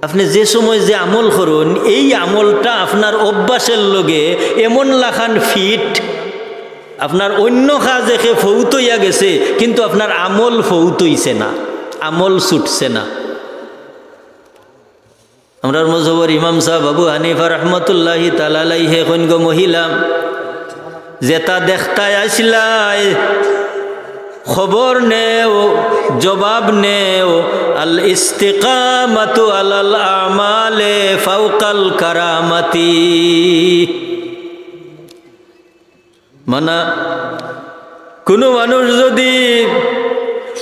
আপনে যে সময় যে আমল করইন, এই আমলটা আপনার অভ্যাসের লগে এমন লাখান ফিট, আপনার অইন্য কাজ একে ফৌত অইয়া গেছে, কিন্তু আপনার আমল ফৌত অইছে না, আমল ছুটছে না। আমরার মজহবর ইমাম সাব আবু হানিফা রহমতুল্লাহি তাআলা আলাইহে কইন, "গো মহিলা, যেটা দেখতায় আইছলায়, খবর নেও, জবাব নেও, আল ইস্তিকামাতু আলাল আমালে ফাওকাল কারামাতি।" মানা, কুনু মানুষ যদি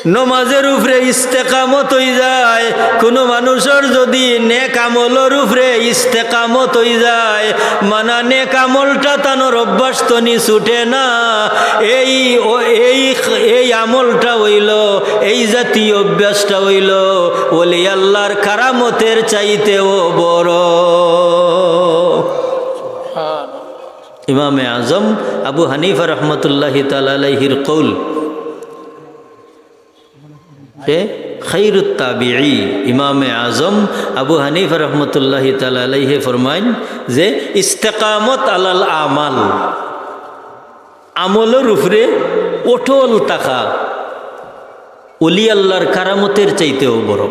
নমাজের উপরে ইস্তেকামত অইযায়, কুনু মানুষর যদি নেক আমলর উপরে ইস্তেকামত অইযায়, মানা নেক আমলটা তানর অভ্যাস তনি ছুটে না, এই, ও, এই, এই আমলটা অইলো, এই জাতীয় অভ্যাসটা অইলো ওলি আল্লাহর কারামতের চাইতেও বড়। ইমামে আজম আবু হানিফা রহমতুল্লাহি তাআলা আলাইহির কৌল। কে? খাইরুত তাবিঈ, ইমামে আজম আবু হানিফা রহমতুল্লাহি তাআলা আলাইহি ফরমাইন যে ইস্তেকামত আলাল আমাল, আমলর উপরে অটল থাকা ওলি আল্লাহর কারামতের চাইতেও বড়।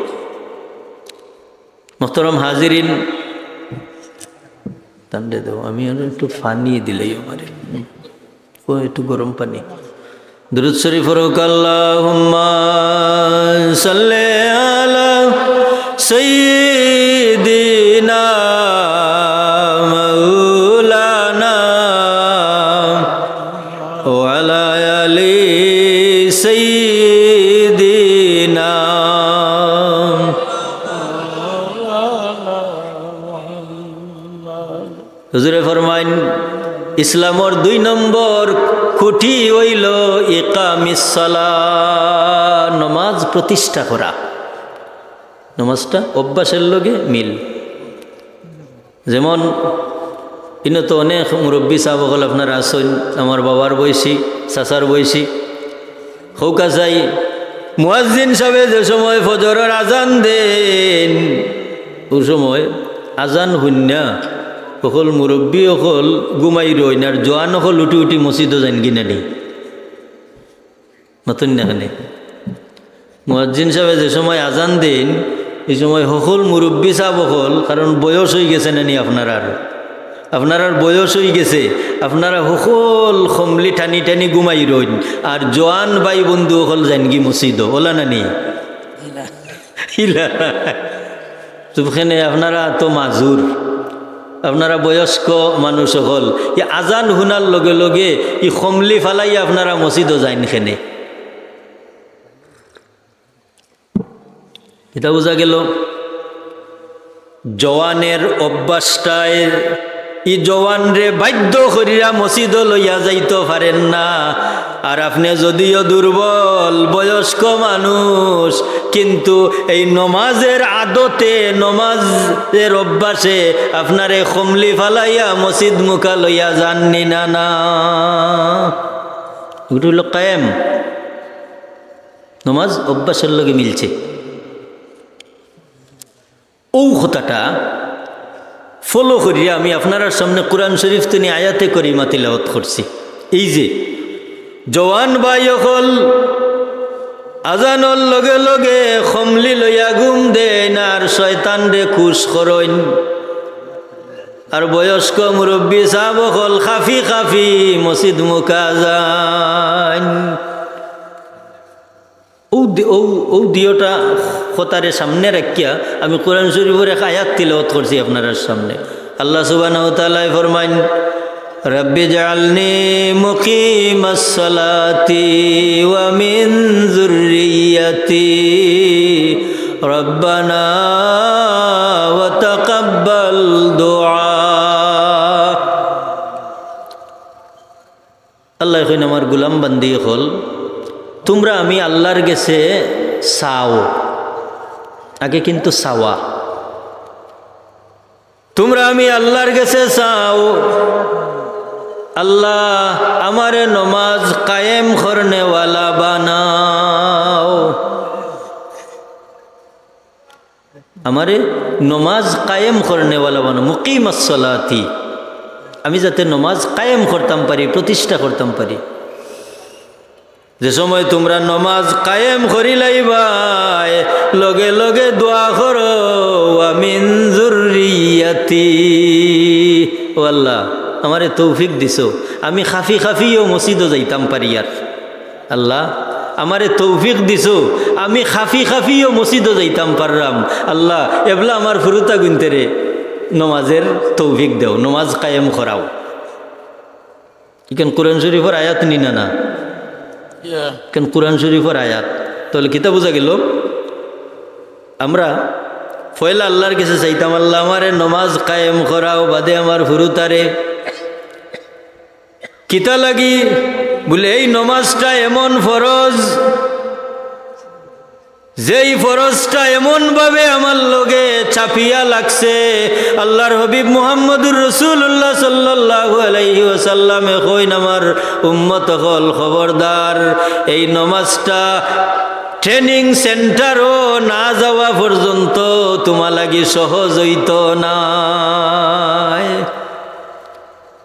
মোহতরম হাজিরিন, ঠান্ডা দেও, আমি আর একটু পানি দিলেই আমারে। ও, একটু গরম পানি। দুরূদ শরীফ পড়ুক, আল্লাহুম্মা সাল্লি আলা সাইয়্যিদিনা মাওলানা হুজুরে ফরমাইন, ইসলামর দুই নম্বর খুঁটি অইলো ইকামিস সালাহ, নমাজ প্রতিষ্ঠা করা। নমাজটা অভ্যাসর লগে মিল। যেমন, ইনো তো অনেক মুরব্বি সাব অকল আপনারা আছইন, আমার বাবার বয়সী, চাচার বয়সী। হউকা চাই, মুয়াজ্জিন সাবে যে সময় ফজরর আজান দেইন, অউ সময় আজান হুনিয়া অকল মুরব্বি অকল ঘুমাই রইন, আর জোয়ান অকল উঠি উঠি মসজিদো যাইন কিনা নি? মাতইন না কেনে? মুয়াজ্জিন সাবে যে সময় আজান দেইন, ই সময় হকল মুরব্বি সাব অকল, কারণ বয়স অইগেছে না নি আপনারার? আপনারার বয়স অইগেছে, আপনারা হকল কমলি টানি টানি ঘুমাই রইন, আর জোয়ান ভাই বন্ধু অকল যাইনগি মসজিদো, অলা না নি? ইলা। তুবখানে আপনারা তো মাজুর, আপনারা বয়স্ক মানুষ অকল, ই আজান হুনার লগে লগে ই কমলি ফালাইয়া আপনারা মসজিদো যাইন কেনে? ইটা বুঝা গেল, জোয়ানের অভ্যাসটায় ই জোয়ানরে বাধ্য করিয়া মসজিদো লইয়া যাইতো পারেন না। আর আপনে যদিও দুর্বল বয়স্ক মানুষ, কিন্তু এই নমাজের আদতে, নমাজের অভ্যাসে আপনারে কমলি ফালাইয়া মসজিদ মুখা লইয়া যাননি না, না। ওটা হইল কায়েম। নমাজ অভ্যাসর লগে মিলছে। অউ কথাটা follow করিয়া আমি আপনারার সামনে কোরআন শরীফ তনে আয়াতে করিমা তিলাওয়াত করছি। এই যে জোয়ান ভাই অকল আজানর লগে লগে কমলি লইয়া ঘুম দেইন আর শয়তানরে খুশ করইন, আর বয়স্ক মুরব্বি সাব অকল খাফি খাফি মসজিদ মুখা যাইন। অউ দি-, অউ, অউ দিওটা কথারে সামনে রাখিয়া আমি কোরআন শরীফর এক আয়াত তিলাওয়াত করছি আপনারার সামনে। আল্লাহ সুবহানাহু ওয়া তাআলায় ফরমাইন, "রাব্বি জাআলনি মুকিমাস সালাতি ওয়া মিন যুররিয়াতি, রাব্বানা ওয়া তাকাব্বাল দুআ।" আল্লায় কইন, "আমার গোলাম বান্দি অকল, তুমরা আমি আল্লাহর গেছে চাও।" আগে কিন্তু চাওয়া। "তুমরা আমি আল্লাহর গেছে চাও, আল্লাহ, আমারে নমাজ কায়েম করনেওয়ালা বানাও।" আমারে নমাজ কায়েম করনেওয়ালা বানাও, মুকিমাস সালাতি। আমি যাতে নমাজ কায়েম করতাম পারি, প্রতিষ্ঠা করতাম পারি। যে সময় তুমরা নমাজ কায়েম করিলাইবায়, লগে লগে দোয়া করো, "ওয়া মিন যুররিয়াতি।" ও আল্লাহ, আমারে তৌফিক দিছো, আমি খাফি খাফিও মসজিদো যাইতাম পারি আর। আল্লাহ, আমারে তৌফিক দিছো, আমি খাফি খাফিও মসজিদো যাইতাম পাররাম। আল্লাহ, এবলা আমার ফুরুতা গুনতেরে নমাজের তৌফিক দেও, নমাজ কায়েম করাও। ইখান কোরআন শরীফর আয়াত নি না, না? ইয়া। ইখান কোরআন শরীফর আয়াত। তাহলে কিতা বুঝা গেল? আমরা পয়লা আল্লাহর গেছে চাইতাম, "আল্লাহ, আমারে নমাজ কায়েম করাও, বাদে আমার ফুরুতারে।" কিতা লাগি? বলে, এই নমাজটা এমন ফরজ, যেই ফরজটা এমনভাবে আমার লগে চাপিয়া লাগছে, আল্লাহর হাবিব মুহাম্মদুর রাসূলুল্লাহ সাল্লাল্লাহু আলাইহি ওয়াসাল্লামে কইন, "আমার উম্মত অকল, খবরদার, এই নমাজটা ট্রেনিং সেন্টারও না যাওয়া পর্যন্ত তুমার লাগি সহজ অইতো নায়।"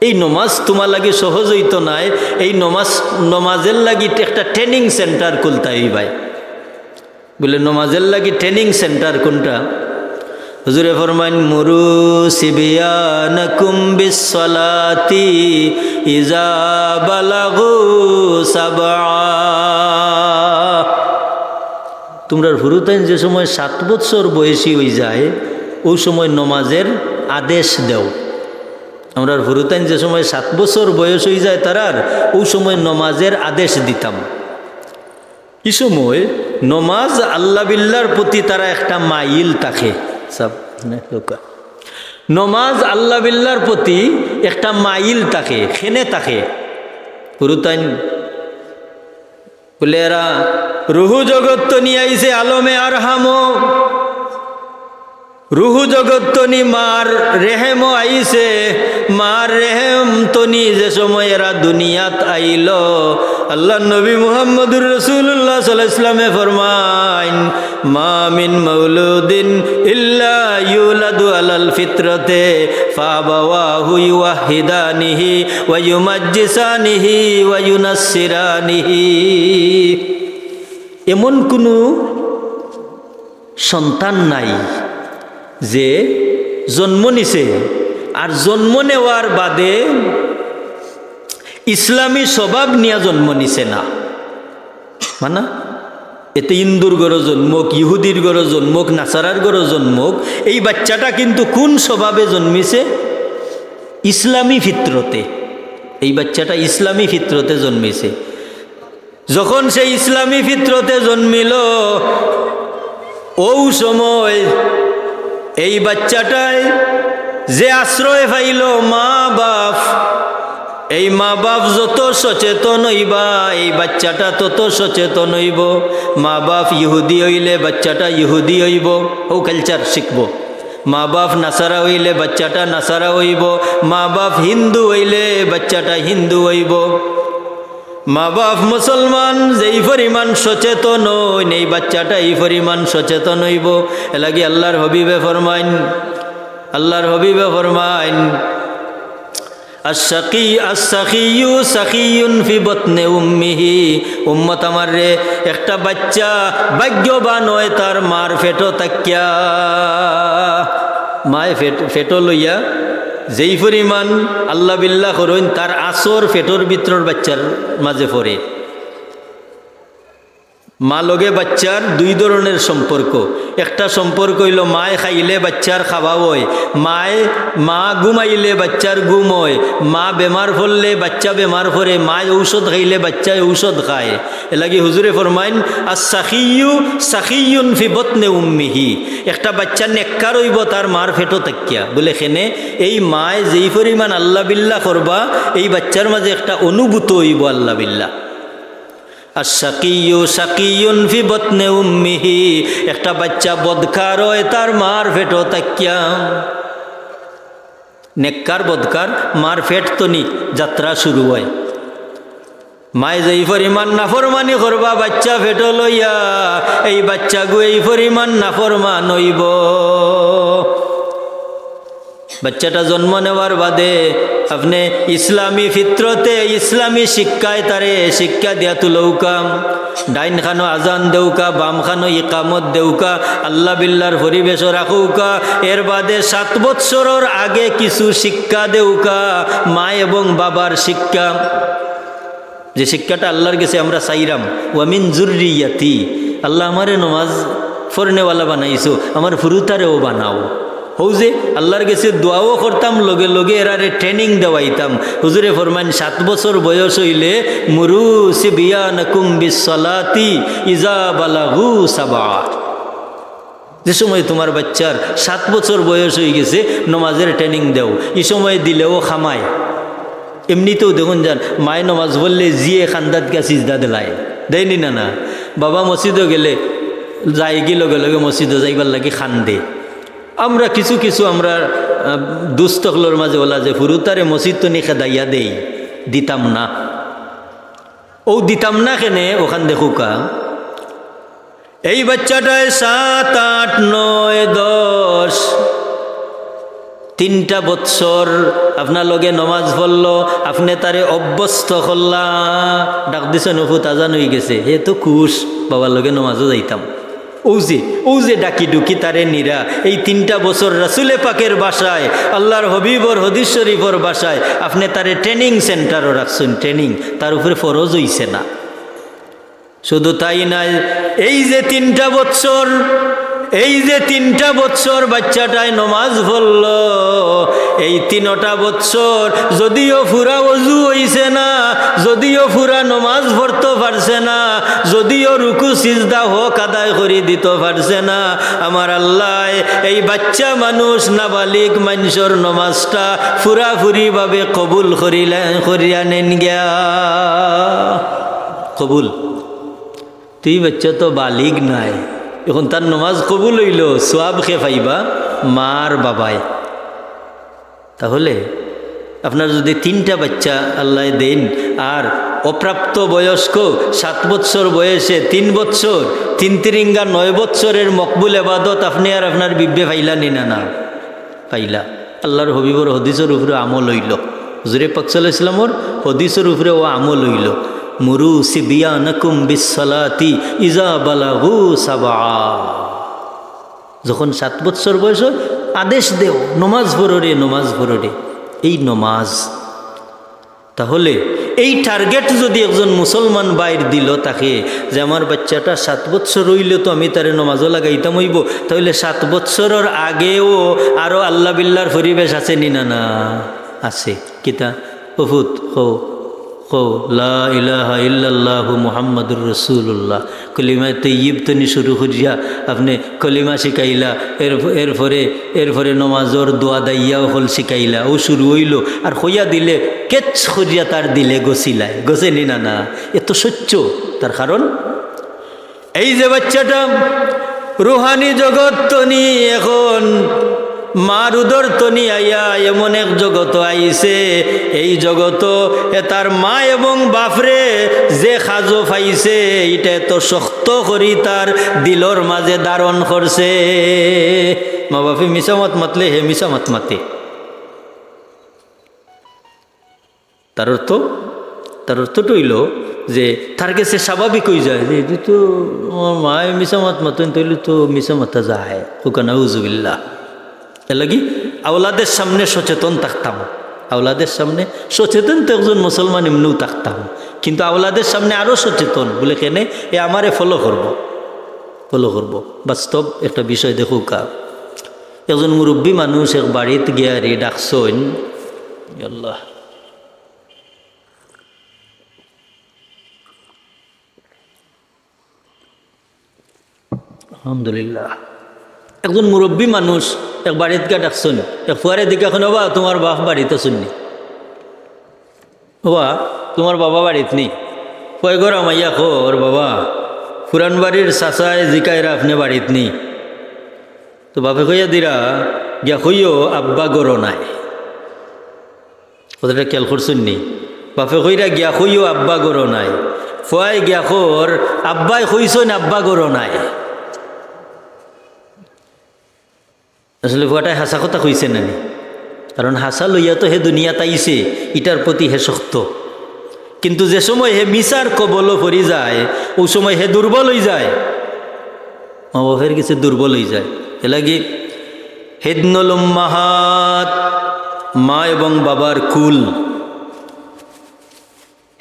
এই নমাজ তুমার লাগি সহজ অইতো নায়, এই নমাজ, নমাজের লাগি একটা ট্রেনিং সেন্টার খুলতা অইবায়। বলে, নমাজের লাগি ট্রেনিং সেন্টার কোনটা? হুজুরে ফরমাইন, "মুরু সিবিয়ানাকুম বিসসালাতি ইজা বালাগু সাবআ।" তুমরার ফুরুতাইন যে সময় সাত বছর বয়সী অইযায়, অউ সময় নমাজের আদেশ দেও। আমরার ফুরুতাইন যে সময় সাত বছর বয়স অইযায় তারার, অউ সময় নমাজের আদেশ দিতাম। ই সময় নমাজ আল্লাহ বিল্লার প্রতি তারা একটা মাইল থাকে। সাব-, নে, লোকা। নমাজ আল্লাহ বিল্লার প্রতি একটা মাইল থাকে, খেনে থাকে। হুরুতাইন বুলে, এরা রুহু জগত তনি আইছে আলমে আরহামো, রুহু জগত তনি মার রেহেমো আইছে, মার রেহেম তনি যে সময় এরা দুনিয়াত আইলো, আল্লাহর নবী মুহাম্মদুর রাসূলুল্লাহ সাল্লাল্লাহু আলাইহি ওয়াসাল্লামে ফরমাইন, "মা মিন মাউলুদিন ইল্লা ইউলাদু আলাল ফিতরাতে, ফাআবাওয়াহু ইউওয়াহহিদানিহি ওয়া ইউমাজ্জিসানিহি ওয়া ইউনাসসিরানিহি।" এমন কুনু সন্তান নাই যে জন্ম নিছে আর জন্ম নেওয়ার বাদে ইসলামী স্বভাব নিয়া জন্ম নিছে না। মানা, এতে হিন্দুর ঘরো জন্মক, ইহুদির ঘরো জন্মক, নাসারার ঘরো জন্মক, এই বাচ্চাটা কিন্তু কোন স্বভাবে জন্মিছে? ইসলামী ফিতরতে। এই বাচ্চাটা ইসলামী ফিতরতে জন্মিছে। যখন সে ইসলামী ফিতরতে জন্মিল, ও সময় এই বাচ্চাটায় যে আশ্রয় পাইল মা বাপ, এই মা বাপ যত সচেতন হইবা, এই বাচ্চাটা তত সচেতন হইব। মা বাপ ইহুদি হইলে বাচ্চাটা ইহুদি হইব, ও কালচার শিখব। মা বাপ নাসারা হইলে বাচ্চাটা নাসারা হইব। মা বাপ হিন্দু হইলে বাচ্চাটা হিন্দু হইব। মা বাপ মুসলমান যেই পরিমাণ সচেতন হইন, এই বাচ্চাটা এই পরিমাণ সচেতন হইব। এলাগি আল্লাহর হবিবে ফরমাইন, আল্লাহর হবিবে ফরমাইন, "আশ-শাকি-, আশ-শাকিয়্যু শাকিয়্যুন ফি বাতনে উম্মিহি।" উম্মত আমার রে, একটা বাচ্চা ভাগ্যবান হয় তার মার পেটো থাকিয়া। মায় পেট, পেটো লইয়া যেই পরিমাণ আল্লাহ বিল্লাহ করইন, তার আসর পেটর ভিতরর বাচ্চার মাঝে পড়ে। মা লগে বাচ্চার দুই ধরনের সম্পর্ক। একটা সম্পর্ক হইল মায় খাইলে বাচ্চার খাওয়া হয়, মায়, মা ঘুমাইলে বাচ্চার ঘুম হয়, মা বেমার পড়লে বাচ্চা বেমার পড়ে, মায় ঔষধ খাইলে বাচ্চায় ঔষধ খায়। এলাগি হুজুরে ফরমাইন, "আশ-শাকিয়্যু শাকিয়্যুন ফি বাতনে উম্মিহি।" একটা বাচ্চা নেককার হইব তার মার পেটো থাকিয়া। বুলে কেনে, এই মায় যেই পরিমাণ আল্লাহ বিল্লাহ করবা, এই বাচ্চার মাঝে একটা অনুভূত হইব আল্লাহ বিল্লাহ। "আশ-শাকিয়্যু শাকিয়্যুন ফি বাতনে উম্মিহি।" একটা বাচ্চা বদকার হয় তার মার পেটো থাকিয়া। নেককার বদকার মার পেট তনি যাত্রা শুরু হয়। মায় যেই পরিমাণ নাফরমানি করবা বাচ্চা পেটো লইয়া, এই বাচ্চাগু এই পরিমাণ নাফরমান হইব। বাচ্চাটা জন্ম নেওয়ার বাদে আপনে ইসলামী ফিতরতে, ইসলামী শিক্ষায় তারে শিক্ষা দিয়া তুলউকা। ডাইন খানো আজান দেউকা, বাম খানো ইকামত দেউকা, আল্লাহ বিল্লার পরিবেশও রাখউকা। এর বাদে সাত বৎসরর আগে কিছু শিক্ষা দেউকা, মা এবং বাবার শিক্ষা। যে শিক্ষাটা আল্লাহর গেছে আমরা চাইরাম, "ওয়া মিন যুররিয়াতি", আল্লাহ আমারে নমাজ পড়নেওয়ালা বানাইছো, আমার ফুরুতারেও বানাও। হউ যে আল্লাহর গেছে দোয়াও করতাম, লগে লগে এরারে training দেওয়াইতাম। হুজুরে ফরমাইন, "সাত বছর বয়স হইলে মুরু সিবিয়ানাকুম বিসসালাতি ইজা বালাগু সাবা।" যে সময় তোমার বাচ্চার সাত বছর বয়স হয়ে গেছে, নমাজের training দেও, এই সময় দিলেও খামায়। এমনিতেও দেখুন যান, মায়ে নমাজ পড়লে জিয়ে খান্দাত গা সিজদা দিলায়, দেয়নি না? না, বাবা মসজিদও গেলে যায়গি লগে লগে মসজিদও যাইবার লাগি খান্দে। আমরা কিছু কিছু আমরা, আহ, দুস্থ অকলর মাঝে ওলা যে ফুরুতারে মসজিদ তো নি খেদাইয়া দেই, দিতাম না। ও দিতাম না কেনে, ওখান দেখুকা। এই বাচ্চাটায় সাত, আট, নয়, দশ, তিনটা বৎসর আপনার লগে নমাজ পড়লো, আপনে তারে অভ্যস্ত করলা, ডাক দিছইন, "ও ফুত, আজান হয়ে গেছে।" হে তো খুশ, "বাবার লগে নমাজও যাইতাম।" ও যে, ও যে ডাকি ডুকি তারে নিরা, এই তিনটা বছর রাসুলে পাকের ভাষায়, আল্লাহর হবিবর হদিস শরীফর ভাষায়, আপনে তারে training centreও রাখছইন, training, তার উপরে ফরজ হইছে না। শুধু তাই নয়, এই যে তিনটা বৎসর, এই যে তিনটা বৎসর বাচ্চাটায় নমাজ পড়লো, এই তিনটা বৎসর যদিও পুরা অজু অইছে না, যদিও পুরা নমাজ পড়তো পারছে না, যদিও রুকু সিজদা হক আদায় করি দিতো পারছে না, আমার আল্লায় এই বাচ্চা মানুষ নাবালিগ মানষর নমাজটা পুরাপুরিভাবে কবুল করিলা-, করিয়া নেন গিয়া। কবুল। তুই বাচ্চা তো বালিগ নায়, এখন তার নমাজ কবুল অইলো, সওয়াব কে পাইবা? মার বাবায়। তাহলে আপনার যদি তিনটা বাচ্চা আল্লায় দেইন, আর অপ্রাপ্ত বয়স্ক, সাত বৎসর বয়সে তিন বৎসর, তিন তিরিঙ্গা নয় বৎসরের মকবুল এবাদত আপনে আর আপনার বিবিয়ে পাইলা নি না? না, পাইলা। আল্লার হাবিবর হাদিসর উপরে আমল অইলো, হুজুরে পাক সাল্লাল্লাহু আলাইহি ওয়াসাল্লামর হাদিসর উপরে অউ আমল অইলো, "মুরু সিবিয়ানাকুম বিসসালাতি ইজা বালাগু সাবআ।" যখন সাত বৎসর বয়স অয়, আদেশ দেও, "নমাজ পড়ো রে, নমাজ পড়ো রে।" এই নমাজ। তাহলে এই target যদি একজন মুসলমান ভাইর দিলো থাকে যে, "আমার বাচ্চাটা সাত বৎসর অইলে তো আমি তারে নমাজো লাগাইতাম অইবো", তাহলে সাত বৎসরর আগেও আরো আল্লা বিল্লার পরিবেশ আছে নি না? না, আছে। কিতা? ও পুত, কও, কও, "লা ইলাহা ইল্লাল্লাহু মুহাম্মাদুর রাসূলুল্লাহ।" কলিমায়ে তৈয়ব তনি শুরু করিয়া আপনে কলিমা শিখাইলা, এর, এরপরে, এরপরে নমাজর দোয়া দাইয়া অকল শিখাইলা, অউ শুরু অইলো, আর কইয়া দিলে catch করিয়া তার দিলে গছিলায়, গছে নি না? না, এত সহ্য তার কারণ এই যে বাচ্চাটা রুহানি জগত তনি এখন মার উদর তনি আইয়া এমন এক জগত আইছে, এই জগত এ তার মা এবং বাপরে যে কাজো পাইছে, ইটা এত শক্ত করি তার দিলর মাঝে ধারণ করছে। মা বাপে মিছা মাত মাতলে হে মিছা মাত মাতে। তার অর্থ, তার অর্থটা অইলো যে তার গেছে স্বাভাবিক অইযায় যে, "ইটা তো আমার মায়ে মিছা মাত মাতইন, তাইলে তো মিছা মাতা যায়।" কউক্কা নাউজুবিল্লাহ। এরলাগি আওলাদের সামনে সচেতন থাকতাম, আওলাদের সামনে সচেতন তো একজন মুসলমান এমনেউ থাকতাম, কিন্তু আওলাদের সামনে আরো সচেতন, বুলে, "কেনে? এ আমারে follow করবো, follow করবো।" বাস্তব একটা বিষয় দেখউক্কা, একজন মুরব্বী মানুষ এক বাড়িত গিয়ারে ডাকছইন, আল্লাহ, আলহামদুলিল্লাহ। একজন মুরব্বী মানুষ এক বাড়িত গিয়া ডাকছইন, এক ফুয়ারে জিকাইন, "ওবা, তুমার বাপ বাড়িত আছইন নি? ওবা, তুমার বাবা বাড়িত নি?" ফুয়ায় ঘরো হামাইয়া কর, "বাবা, পুরান বাড়ির চাচায় জিকাইরা আপনে বাড়িত নি।" তো বাপে কইয়া দিরা, "গিয়া কইও আব্বা ঘরো নাই।" কথাটা খেয়াল করছইন নি? বাপে কইরা, "গিয়া কইও আব্বা ঘরো নাই।" ফুয়ায় গিয়া কর, "আব্বায় কইছইন আব্বা ঘরো নাই।" আসলে ফুয়াটায় হাছা কথা কইছে না নি? কারণ হাছা লইয়া তো হে দুনিয়াত আইছে, ইটার প্রতি হে শক্ত। কিন্তু যে সময় হে মিছার কবলো পড়ি যায়, অউ সময় হে দুর্বল অইযায়, মা বাপের গেছে দুর্বল অইযায়। এরলাগি হিদনুল উম্মাহাত, মা এবং বাবার কুল।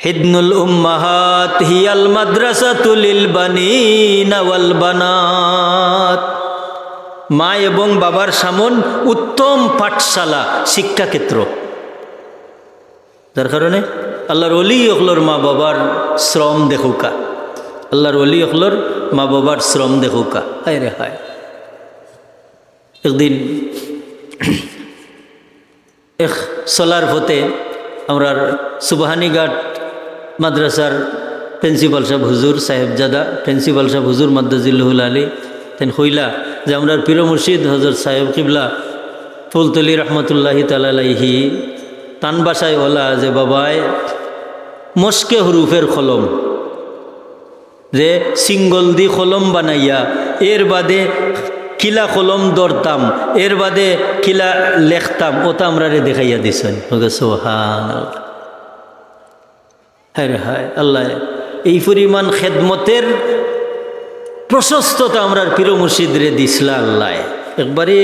হিদনুল উম্মাহাত হিয়াল মাদ্রাসাতু লিল বানিনা ওয়াল বানাত। মা এবং বাবার সামন উত্তম পাঠশালা, শিক্ষাক্ষেত্র। যার কারণে আল্লার ওলি অকলর মা বাবার শ্রম দেখউক্কা, আল্লার ওলি অকলর মা বাবার শ্রম দেখউক্কা। হায় রে হায়। একদিন এক চলার পথে আমরার সুবহানীঘাট মাদ্রাসার প্রিন্সিপাল সাব হুজুর, সাহেবজাদা প্রিন্সিপাল সাব হুজুর মাদ্দাজিল্লুহুল আলী, তাইন কইলা যে আমরার পীর মুর্শিদ হজরত সাহেব কিবলা ফুলতলি রহমতুল্লাহি তাআলা আলাইহি, তান ভাষায় অলা যে বাবায় মশকে হুরুফের কলম, যে সিঙ্গল দি কলম বানাইয়া এর বাদে কিলা কলম ধরতাম, এর বাদে কিলা লেখতাম, অতা আমরারে দেখাইয়া দিছইন। ওকে সুবহানাল্লাহ। হায় রে হায়, আল্লায় এই পরিমাণ খেদমতের প্রশস্ততা আমরার পীর মুর্শিদরে দিছলা আল্লায়। একবারে,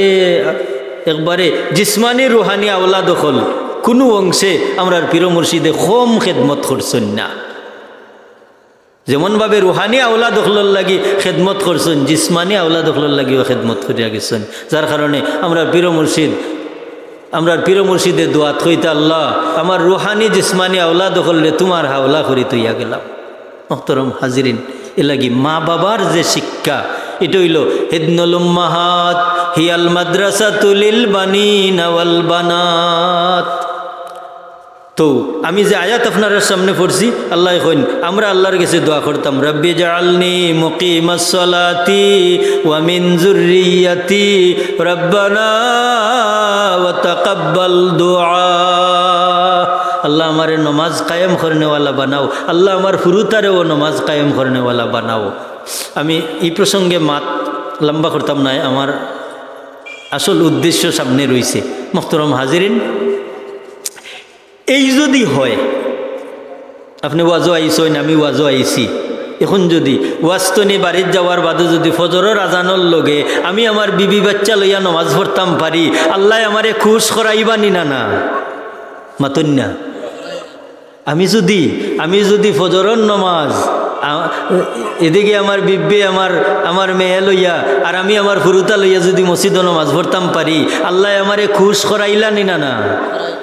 একবারে জিসমানি রুহানি আওলাদ অকল কুনু অংশে আমরার পীর মুর্শিদে কম খেদমত করছইন না। যেমন ভাবে রুহানি আওলাদ অকলর লাগি খেদমত করছইন, জিসমানি আওলাদ অকলর লাগিও খেদমত করিয়া গেছইন, যার কারণে আমরার পীর মুর্শিদ আমরার পীর মুর্শিদে দোয়াত কইতা, "আল্লাহ, আমার রুহানি জিসমানি আওলাদ অকলরে তুমার হাওলা করি থইয়া গেলাম।" মোহতরম হাজিরিন, এরলাগি মা বাবার যে শিক্ষা, ইটা অইলো হিদনুল উম্মাহাত হিয়াল মাদ্রাসাতুল বানিনা ওয়াল বানাত। তো আমি যে আয়াত আপনারার সামনে পড়ছি, আল্লায় কইন, আমরা আল্লার গেছে দোয়া করতাম, "রাব্বি জাআলনি মুকিমাস সালাতি ওয়া মিন যুররিয়াতি, রাব্বানা ওয়া তাকাব্বাল দুআ।" আল্লাহ, আমারে নমাজ কায়েম করনেওয়ালা বানাও। আল্লাহ, আমার ফুরুতারেও নমাজ কায়েম করনেওয়ালা বানাও। আমি ই প্রসঙ্গে মাত লম্বা করতাম নায়, আমার আসল উদ্দেশ্য সামনে রইছে। মোহতরম হাজিরিন, এই যদি হয়, আপনে ওয়াজো আইছইন, আমি ওয়াজো আইছি, এখন যদি ওয়াজ তনি বাড়িত যাওয়ার বাদে যদি ফজরর আজানর লগে আমি আমার বিবি বাচ্চা লইয়া নমাজ পড়তাম পারি, আল্লায় আমারে খুশ করাইবা নি না? না, মাতইন না। আমি যদি, আমি যদি ফজরর নমাজ, আ-, এদিকে আমার বিব্বে, আমার, আমার মেয়ে লইয়া, আর আমি আমার ফুরুতা লইয়া যদি মসজিদো নমাজ পড়তাম পারি, আল্লায় আমারে খুশ করাইলা নি না? না,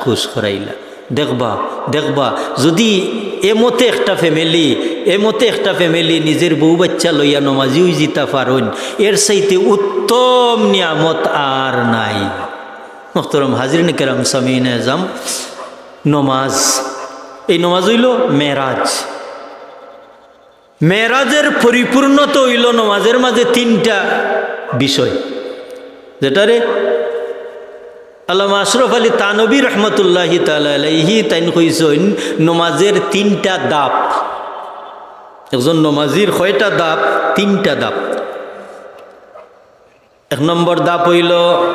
খুশ করাইলা। দেখবা, দেখবা, যদি এমতে একটা ফ্যামিলি, এমতে একটা ফ্যামিলি নিজের বউ বাচ্চা লইয়া নমাজি অইযিতা পারইন, এর চাইতে উত্তম নিয়ামত আর নাই। মোহতরম হাজিরিন কেরাম, সামিইনে আজম, নমাজ, এই নমাজ অইলো মেরাজ। মেরাজের পরিপূর্ণতা অইলো নমাজের মাঝে তিনটা বিষয়, যেটারে আল্লামা আশরাফ আলী থানভী রহমতুল্লাহি তাআলা আলাইহি তাইন কইছইন নমাজের তিনটা ধাপ। একজন নমাজির কয়টা ধাপ? তিনটা ধাপ। এক নম্বর ধাপ অইলো,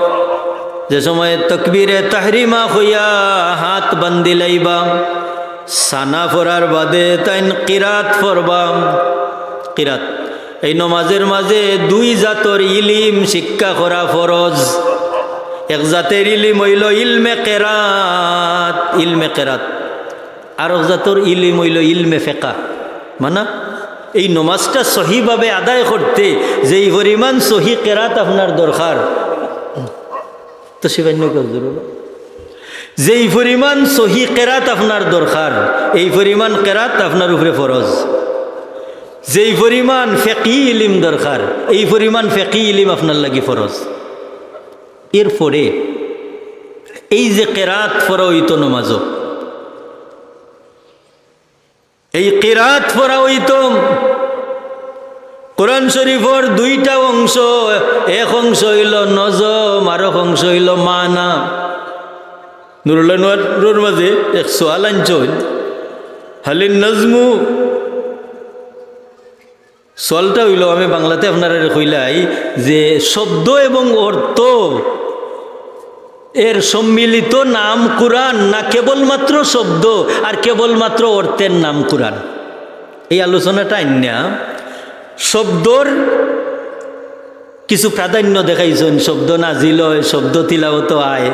যে সময় তকবীরে তাহরিমা কইয়া হাত বান্ধিলাইবা, সানা পড়ার বাদে তাইন কিরাত পড়বা। কিরাত, এই নমাজের মাঝে দুই জাতর ইলিম শিক্ষা করা ফরজ। এক জাতের ইলিম অইলো ইলমে কেরাত, ইলমে কেরাত। আরক জাতর ইলিম অইলো ইলমে ফেকা। মানা, এই নমাজটা সহিভাবে আদায় করতে যেই পরিমাণ সহি কেরাত আপনার দরকার, তো শিবান্য কেউ জরুর, যেই পরিমাণ সহি কেরাত আপনার দরকার, এই পরিমাণ কেরাত আপনার উপরে ফরজ। যেই পরিমাণ ফেকি ইলিম দরকার, এই পরিমাণ ফেকি ইলিম আপনার লাগি ফরজ। এরপরে এই যে কেরাত পড়া অইতো নমাজো, এই কিরাত পড়া অইতো কোরআন শরীফর দুইটা অংশ, এক অংশ অইলো নজম, আরক অংশ অইলো মানা। নুরুল আনোয়ারর মাঝে এক সওয়াল আনছইন, হালিন নজমু, সওয়ালটা অইলো, আমি বাংলাতে আপনারারে কইলাই যে শব্দ এবং অর্থ এর সম্মিলিত নাম কুরআন, না কেবলমাত্র শব্দ আর কেবলমাত্র অর্থের নাম কুরআন? এই আলোচনাটা আইন্না শব্দর কিছু প্রাধান্য দেখাইছইন, শব্দ নাজিল অয়, শব্দ তিলাওত অয়।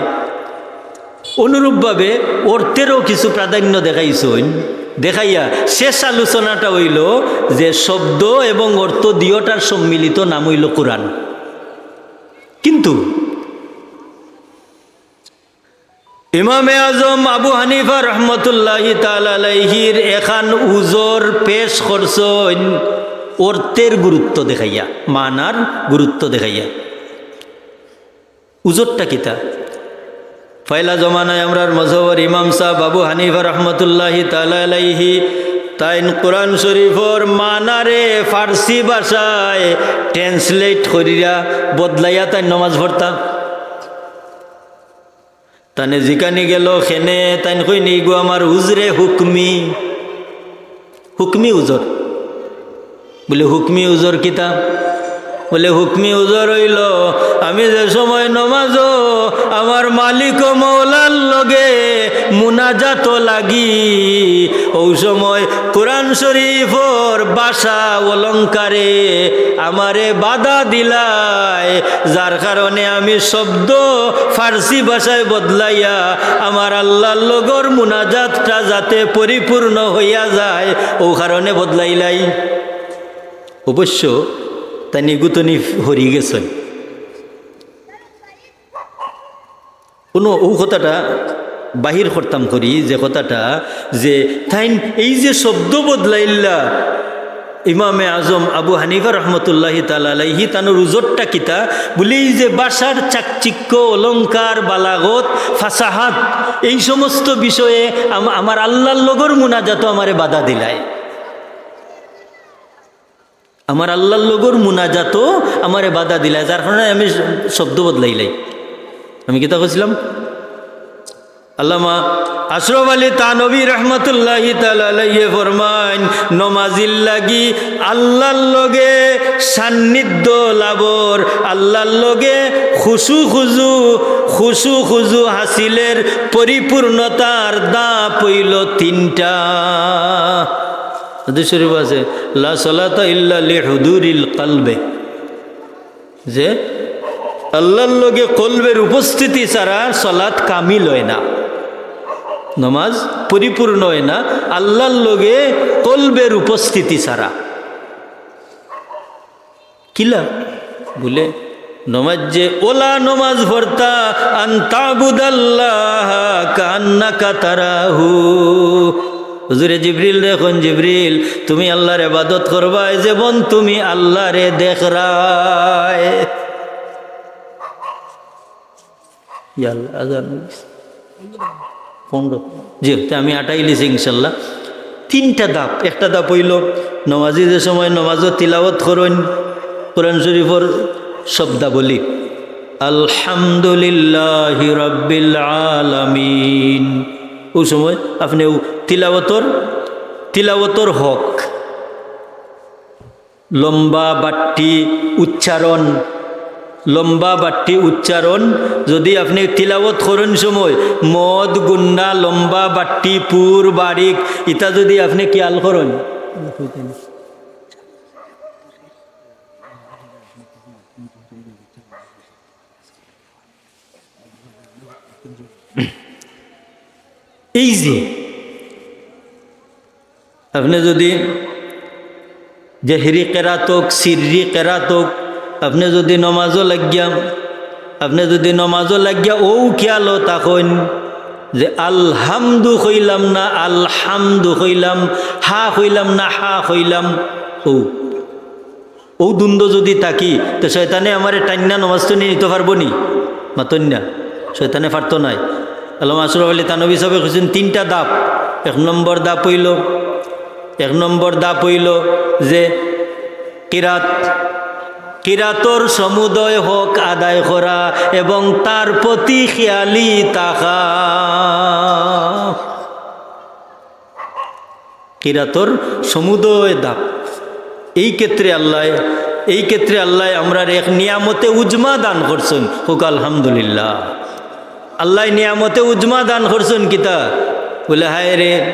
অনুরূপভাবে অর্থেরও কিছু প্রাধান্য দেখাইছইন। দেখাইয়া শেষ আলোচনাটা অইলো যে শব্দ এবং অর্থ দুইটার সম্মিলিত নাম অইলো কুরআন। কিন্তু ইমামে আজম আবু হানিফা রহমতুল্লাহি তাআলা আলাইহির এখান উজর পেশ করছইন অর্থের গুরুত্ব দেখাইয়া, মানার গুরুত্ব দেখাইয়া। উজরটা কিতা? পয়লা জমানায় আমরার মজহবর ইমাম সাব আবু হানিফা রহমতুল্লাহি তাআলা আলাইহি তাইন কোরআন শরীফর মানারে ফার্সি ভাষায় translate করিয়া বদলাইয়া তাইন নমাজ পড়তা। তানে জিকানি গেল, "কেনে?" তাইন কইন, "ইগু আমার উজরে হুকমি।" হুকমি উজর। বলে, "হুকমি উজর কিতা?" বলে, "হুকমি উজর অইলো, আমি যে সময় নমাজো আমার মালিক ও মওলার লগে মুনাজাতো লাগি, অউ সময় কোরআন শরীফর ভাষা অলংকারে আমারে বাধা দিলায়, যার কারণে আমি শব্দ ফার্সি ভাষায় বদলাইয়া আমার আল্লাহর লগর মুনাজাতটা যাতে পরিপূর্ণ হইয়া যায়, অউ কারণে বদলাইলাই।" অবশ্য তাইন ইগুতনি হরি গেছইন। হুনো, অউ কথাটা বাহির করতাম করি, যে কথাটা, যে তাইন এই যে শব্দ বদলাইলা, ইমামে আজম আবু হানিফা রহমতুল্লাহি তাআলা আলাইহি, তানর উজরটা কিতা? বলে, এই যে ভাষার চাকচিক্য, অলংকার, বালাগত, ফাসাহাত, এই সমস্ত বিষয়ে আম-, আমার আল্লাহর লগর মুনাজাতো আমারে বাধা দিলায়। আমার আল্লাহর লগর মুনাজাতো আমারে বাধা দিলায়, যার কারণে আমি শব্দ বদলাইলাই। আমি কিতা কইছিলাম? আল্লামা আশরাফ আলী থানভী রহমতুল্লাহি তাআলা আলাইহি ফরমাইন, নমাজির লাগি আল্লাহর লগে সান্নিধ্য লাভর, আল্লাহর লগে খুশু খুজু, খুশু খুজু হাসিলের পরিপূর্ণতার ধাপ অইলো তিনটা। হাদিস শরীফ আছে, "লা সালাতা ইল্লা লিহুদুরিল কলবে", যে আল্লাহর লগে কলবের উপস্থিতি ছাড়া সালাত কামিল অয় না, নমাজ পরিপূর্ণ অয় না আল্লাহর লগে কলবের উপস্থিতি ছাড়া। কিলা? বলে, নমাজ যে অলা নমাজ পড়তা, আন তাবুদাল্লাহা কাআন্নাকা তারাহু। হুজুরে জিবরিলরে কইন, "জিবরিল, তুমি আল্লাহর ইবাদত করবায় যেমন তুমি আল্লাহরে দেখরায়।" ইয়া আল্লাহ, আজান অই গেছে। পনেরো। জি, তে আমি আটাইলিছি ইনশাল্লাহ। তিনটা ধাপ। একটা ধাপ অইলো, নমাজি যে সময় নমাজো তিলাওয়াত করইন, কোরআন শরীফর শব্দাবলী, "আলহামদুলিল্লাহি রাব্বিল আলামিন।" অউ সময় আপনে অউ তিলাওয়াতর, তিলাওয়াতর হক, লম্বা বাট্টি উচ্চারণ, লম্বা বাট্টি উচ্চারণ। যদি আপনে তিলাওয়াত করইন সময় মদ, গুন্না, লম্বা বাট্টি, পুর, বারিক, ইতা যদি আপনে খিয়াল করইন, এই যে আপনে যদি জেহরি কেরাত অউক, সিররি কেরাত অউক, আপনে যদি নমাজো লাগিয়া, আপনে যদি নমাজো লাগিয়া অউ খিয়ালো থাকইন যে আলহামদু কইলাম না আলহামদু কইলাম, হা কইলাম না হা কইলাম, অউ অউ দ্বন্দ্ব যদি থাকি, তে শয়তানে আমারে টাইন্না নমাজ থনে নিতো পারবো নি? মাতইন না, শয়তানে পারতো নায়। আল্লামা আশরাফ আলী থানভী সাবে কইছইন তিনটা ধাপ। এক নম্বর ধাপ অইলো, এক নম্বর ধাপ অইলো যে কিরাত, কিরাতর সমুদয় হক আদায় করা এবং তার প্রতি খেয়ালি থাকা। কিরাতর সমুদয় ধাপ। এই ক্ষেত্রে আল্লায়, এই ক্ষেত্রে আল্লায় আমরারে এক নিয়ামতে উজমা দান করছইন। কউক্কা আলহামদুলিল্লাহ। আল্লায় নিয়ামতে উজমা দান করছইন কিতা? বলে, হায় রে,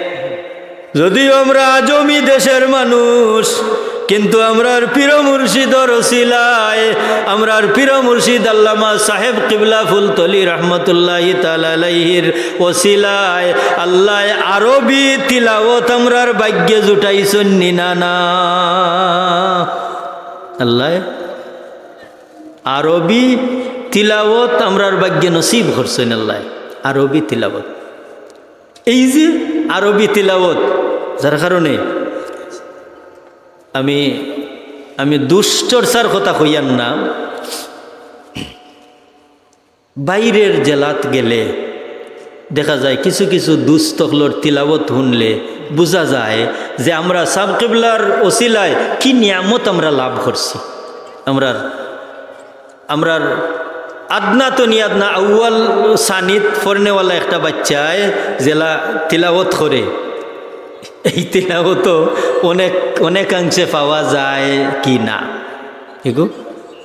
যদিও আমরা আজমি দেশের মানুষ, কিন্তু আমরার পীর মুর্শিদর ওসিলায়, আমরার পীর মুর্শিদ আল্লামা সাহেব কিবলা ফুলতলি রহমতুল্লাহি তাআলা আলাইহির ওসিলায় আল্লায় আরবি তিলাওয়াত আমরার ভাগ্যে জুটাইছইন নি না, না? আল্লায় আরবি তিলাওয়াত আমরার ভাগ্যে নসিব করছইন আল্লায়, আরবি তিলাওয়াত। এই যে আরবি তিলাওয়াত, যার কারণে আমি, আমি দুশ্চর্চার কথা কইয়ার না, বাইরের জেলাত গেলে দেখা যায় কিছু কিছু দুস্ত অকলর তিলাওয়াত হুনলে বুঝা যায় যে আমরা সাব কিবলার ওসিলায় কি নিয়ামত আমরা লাভ করছি। আমরার, আমরার আদনা তো নি আদনা আউয়াল সানিত পড়নেওয়ালা একটা বাচ্চায় যেলা তিলাওয়াত করে, এই তিলাওয়াতও অনেক, অনেকাংশে পাওয়া যায় কি না? দেখো,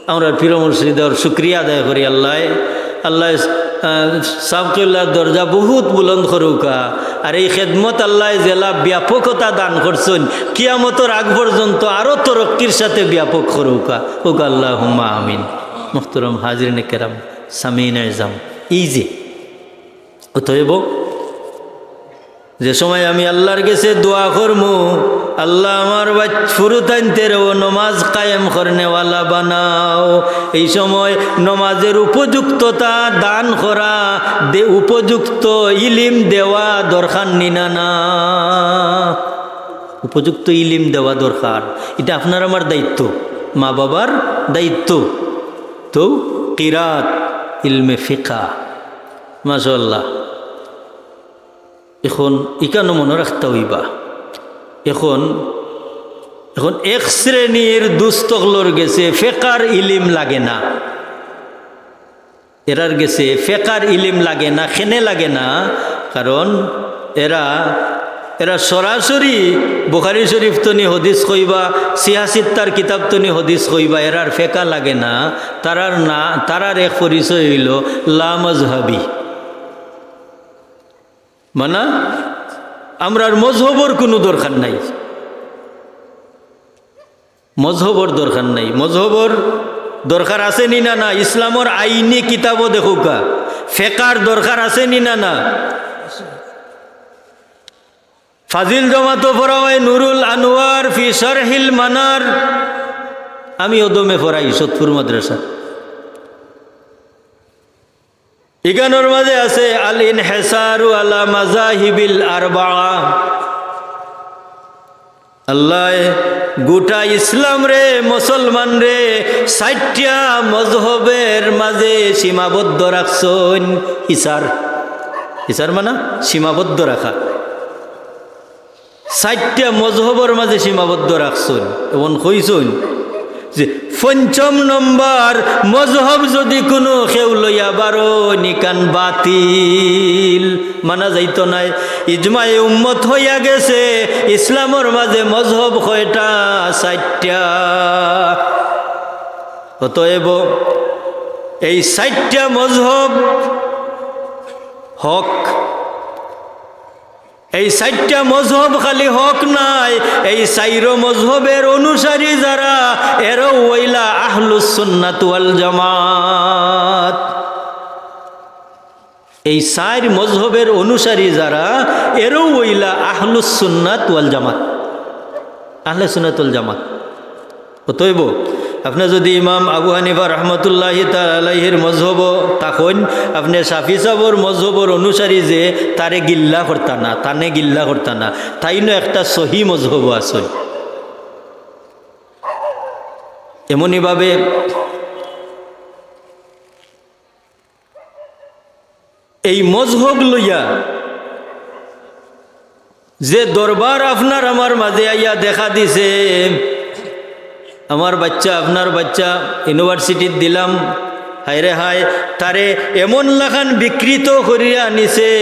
আমরা পীর মুর্শিদর শুকরিয়া আদায় করি আল্লায়, আল্লায়, আহ, সাব কিবলার দরজা বহুত বুলন্দ করউক্কা। আর এই খেদমত আল্লায় যেলা ব্যাপকতা দান করছইন, কিয়ামতর আগ পর্যন্ত আরো তরক্কির সাথে ব্যাপক করউক্কা। কউক্কা আল্লাহুম্মা আমিন। মুহতারাম হাজিরিনে কেরাম, সামিইনে এজাম, এই যে অতএব যে সময় আমি আল্লার গেছে দোয়া করমু, আল্লাহ, আমার বাচ-, ফুরুতাইন্তরেও নমাজ কায়েম করনেওয়ালা বানাও। এই সময় নমাজের উপযুক্ততা দান করা, দে-, উপযুক্ত ইলিম দেওয়া দরকার নি না, না? উপযুক্ত ইলিম দেওয়া দরকার। ইটা আপনার আমার দায়িত্ব, মা বাবার দায়িত্ব। তো কিরাত, ইলমে ফিকা, মাশাআল্লাহ। এখন ইখানও মনো রাখতা অইবা। এখন, এখন এক শ্রেণীর দুস্ত অকলর গেছে ফেকার ইলিম লাগে না। এরার গেছে ফেকার ইলিম লাগে না, কেনে লাগে না? কারণ এরা, এরা সরাসরি বুখারী শরীফ তনি হদিস কইবা, সিহাসিত্তার কিতাব তনি হদিস কইবা, এরার ফেকা লাগে না। তারার না, তারার এক পরিচয় অইলো লামজহাবি। মানা, আমরার মজহবর কুনু দরকার নাই, মজহবর দরকার নাই। মজহবর দরকার আছে নি না, না? ইসলামর আইনি কিতাবও দেখউক্কা, ফেকার দরকার আছে নি না, না? ফাজিল জমাতো পড়া অয় নুরুল আনোয়ার ফি শারহিল মানার, আমি অদমে পড়াই সতপুর মাদ্রাসা। ইখানর মাঝে আছে আল ইনহেসারু আলা মাজাহিবিল আরবাআ। আল্লায় গোটা ইসলামরে, মুসলমানরে চাইরটা মজহবর মাঝে সীমাবদ্ধ রাখছইন। ইসার, ইসার মানা সীমাবদ্ধ রাখা। চাইরটা মজহবর মাঝে সীমাবদ্ধ রাখছইন এবং কইছইন যে পঞ্চম নম্বর মজহব যুদি কুনু কেউ লইয়া বারইন, ইখান বাতিল, মানা যাইতো নায়। ইজমায়ে উম্মত অইয়া গেছে, ইসলামর মাঝে মজহব কয়টা? চাইরটা। অতএব এই চাইরটা মজহব হক। এই চাইরটা মজহব খালি হক নায়, এই চাইরো মজহবর অনুসারী যারা, এরাও অইলা আহলুস সুন্নাত ওয়াল জামাত। এই চাইর মজহবর অনুসারী যারা, এরাও অইলা আহলুস সুন্নাত ওয়াল জামাত, আহলে সুন্নাত ওয়াল জামাত। অতএব আপনে যুদি ইমাম আবু হানিফা রহমতুল্লাহি তাআলা আলাইহির মজহবো থাকইন, আপনে শাফি সাবর মজহবর অনুসারী যে, তারে গিল্লা করতা না, তানে গিল্লা করতা না, তাইনও একটা সহি মজহবো আছইন। এমনিভাবে এই মজহব লইয়া যে দরবার আপনার আমার মাঝে আইয়া দেখা দিছে, আমার বাচ্চা, আপনার বাচ্চা ইউনিভার্সিটিত দিলাম, হায় রে হায়, তারে এমন লাখান বিকৃত করিয়া নিছে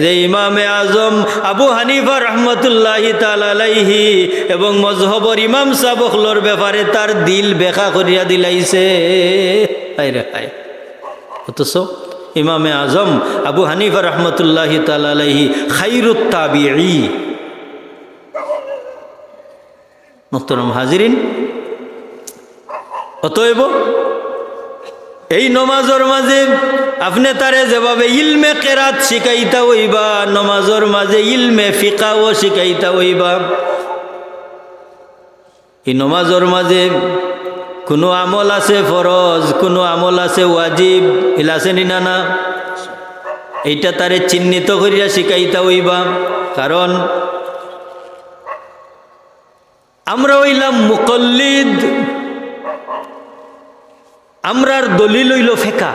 যে ইমামে আজম আবু হানিফা রহমতুল্লাহি তাআলা আলাইহি এবং মজহবর ইমাম সাব অকলর ব্যাপারে তার দিল বেকা করিয়া দিলাইছে। হায় রে হায়। অথচ ইমামে আজম আবু হানিফা রহমতুল্লাহি তাআলা আলাইহি খাইরুত তাবিঈ। মুহতারাম হাজিরিন, অতএব এই নমাজর মাঝে আপনে তারে যেভাবে ইলমে কেরাত শিখাইতা অইবা, নমাজর মাঝে ইলমে ফিকাও শিখাইতা অইবা। এই নমাজর মাঝে কুনু আমল আছে ফরজ, কুনু আমল আছে ওয়াজিব, ইলা আছে নি না, না? এইটা তারে চিহ্নিত করিয়া শিখাইতা অইবা। কারণ আমরা অইলাম মুকল্লিদ, আমরার দলিল অইলো ফেকা।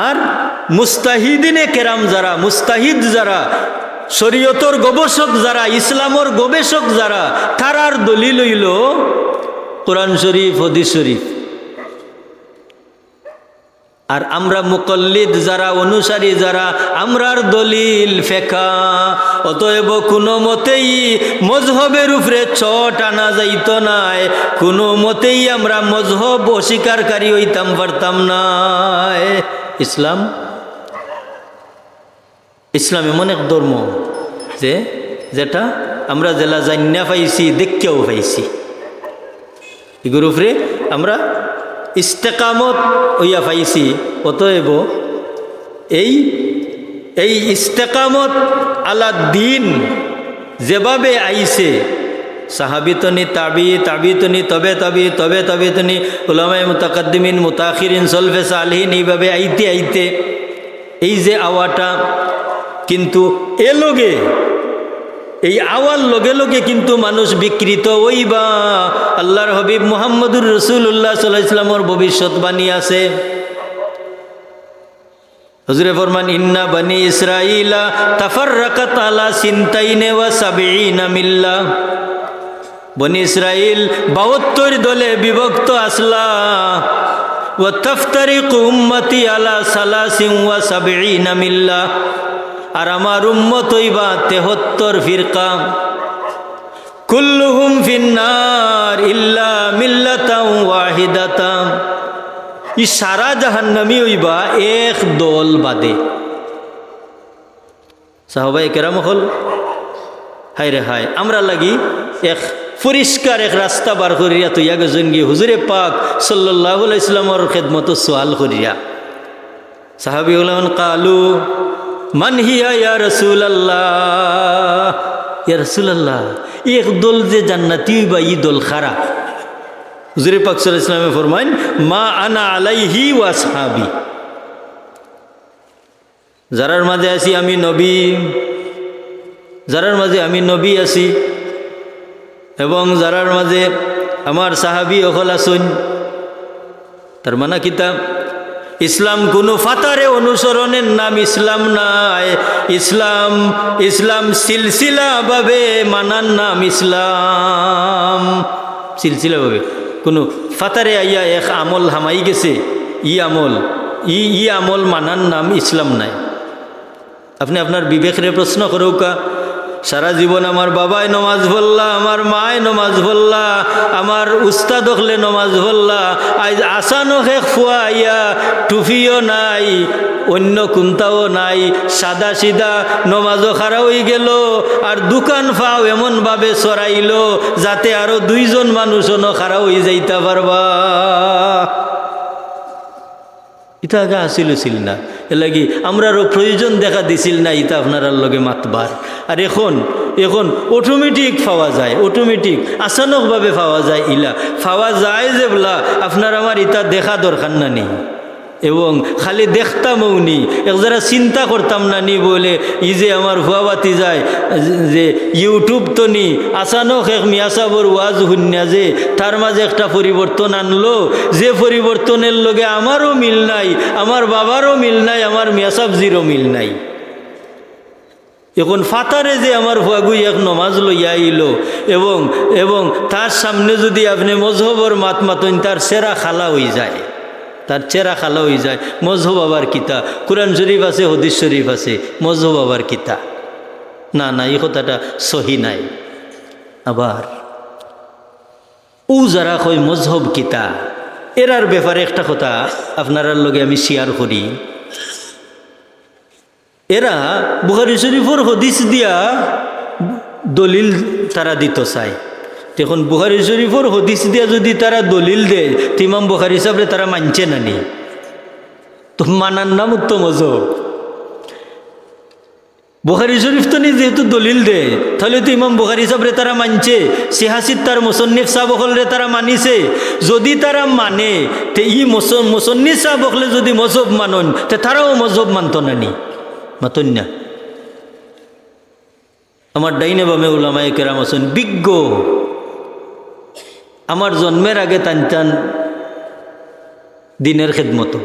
আর মুস্তাহিদিনে কেরাম যারা, মুস্তাহিদ যারা, শরীয়তর গবেষক যারা, ইসলামর গবেষক যারা, তারার দলিল অইলো কোরআন শরীফ, হাদিস শরীফ। আর আমরা মুকল্লিদ যারা, অনুসারী যারা, আমরার দলিল ফেকা। অতএব কুনু মতেই মজহবর উপরে চট আনা যাইতো নায়, কুনু মতেই আমরা মজহব অস্বীকারকারী অইতাম পারতাম নায়। ইসলাম, ইসলাম এমন এক ধর্ম যে, যেটা আমরা যেলা জানিয়া পাইছি, দেখিয়াও পাইছি। ইগুর উপরে আমরা ইস্তেকামত অইয়া পাইছি। অতএব এই, এই ইস্তেকামত আলা দ্বীন, যেভাবে আইছে, সাহাবী তনি, তাবি, তাবি তনি, তবে তাবি, তবে তাবি তনি, উলামায়ে মুতাকাদ্দিমিন, মুতাখিরিন, সলফে সালহিন, এইভাবে আইতে আইতে এই যে আওয়াটা, কিন্তু এ লগে, এই আওয়ার লগে লগে কিন্তু মানুষ বিকৃত অইবা। আল্লাহর হাবিব মুহাম্মদুর রাসূলুল্লাহ সাল্লাল্লাহু আলাইহি ওয়াসাল্লামর ভবিষ্যৎবাণী আছে। হুজুরে ফরমান, "ইন্না বানি ইসরাইলা তাফাররাকাত আলা সিনতাইনে ওয়া সাবঈনা মিল্লা।" বনি ইসরাইল বাহাত্তর দলে বিভক্ত আছলা। "ওয়া তাফতারিকু উম্মতি আলা সালাসিন ওয়া সাবঈনা মিল্লা।" আর আমার উম্মত অইবা তেহাত্তর ফিরকা। "কুল্লুহুম ফিন্নার ইল্লা মিল্লাতাও ওয়াহিদাতা।" ই সারা জাহান্নামী অইবা এক দল বাদে। সাহাবায়ে কেরাম অকল, হায় রে হায়, আমরার লাগি এক পরিষ্কার এক রাস্তা বার করিয়া থইয়া গেছইন গি হুজুরে পাক সাল্লাল্লাহু আলাইহি ওয়াসাল্লামর খেদমতো সওয়াল করিয়া। সাহাবী অকলে কইন, "কালু, মান হিয়া ইয়া রাসূলাল্লাহ?" ইয়া রাসূলাল্লাহ, এক দল যে জান্নাতি অইবা, ই দল কারা? হুজুরে পাক সাল্লাল্লাহু আলাইহি ওয়াসাল্লামে ফরমাইন, "মা আনা আলাইহি ওয়া আসহাবি।" যারার মাঝে আছি আমি নবী, যারার মাঝে আমি নবী আছি, এবং যারার মাঝে আমার সাহাবী অকল আছইন। তার মানে কিতা? ইসলাম কুনু ফাতারে অনুসরণের নাম ইসলাম নায়। ইসলাম, ইসলাম সিলসিলাভাবে মানার নাম ইসলাম। সিলসিলাভাবে কুনু ফাতারে আইয়া এক আমল হামাই গেছে, ই আমল, ই, ই আমল মানার নাম ইসলাম নায়। আপনে আপনার বিবেকরে প্রশ্ন করউক্কা, সারা জীবন আমার বাবায় নমাজ পড়লা, আমার মায় নমাজ পড়লা, আমার উস্তাদ অকলে নমাজ পড়লা, আইজ আচানক এক ফুয়া আইয়া টুপিও নাই, অইন্য কুন্তাও নাই, সাদা সিধা নমাজো খাড়া অইগেলো, আর দুখান পাও এমনভাবে ছড়াইলো যাতে আরো দুইজন মানুষ অনো খাড়া অইযাইতা পারবা। ইতা আগে আছিল, আছিল না। এরলাগি আমরারও প্রয়োজন দেখা দিছিল না ইতা আপনারার লগে মাতবার। আর এখন, এখন automatic পাওয়া যায়, automatic, আচানকভাবে পাওয়া যায় ইলা। পাওয়া যায় যেবলা, আপনার আমার ইতা দেখা দরকার না নি। এবং খালি দেখতামও নি, এক যারা চিন্তা করতাম না নি বলে, ই যে আমার ফুয়া ভাতিজায় যে YouTube তনি আচানক এক মিয়া সাবর ওয়াজ হুনিয়া যে তার মাঝে একটা পরিবর্তন আনলো, যে পরিবর্তনের লগে আমারও মিল নাই, আমার বাবারও মিল নাই, আমার মিয়া সাবজিরও মিল নাই। এখন ফাতারে যে আমার ফুয়াগুই এক নমাজ লইয়া আইলো এবং, এবং তার সামনে যুদি আপনে মজহবর মাত মাতইন, তার চেরা কালা অইযায়, তার চেরা কালা অইযায়। মজহব আবার কিতা? কুরআন শরীফ আছে, হাদিস শরীফ আছে, মজহব আবার কিতা? না, না, ই কথাটা সহি নায়। আবার অউ যারা কয় মজহব কিতা, এরার ব্যাপারে একটা কথা আপনারার লগে আমি share করি। এরা বুখারী শরীফর হাদিস দিয়া দলিল তারা দিতো চায়। তে এখন বুখারী শরীফর হাদিস দিয়া যুদি তারা দলিল দেয়, তে ইমাম বুখারী সাবরে তারা মানছে না নি? তো মানার নাম তো মজহব। বুখারী শরীফ তনি যেহেতু দলিল দেয়, তাইলে তো ইমাম বুখারী সাবরে তারা মানছে, সিহাসিত্তার মুসন্নিফ সাব অকলরে তারা মানিছে। যুদি তারা মানে, তে ই মুস-, মুসন্নিফ সাব অকলে যুদি মজহব মানইন, তে তারাও মজহব মানতো না নি? মাতইন না। আমার ডাইনে বামে উলামায়ে কেরাম আছইন, বিজ্ঞ। আমার জন্মের আগে তান তান দিনের খেদমতো।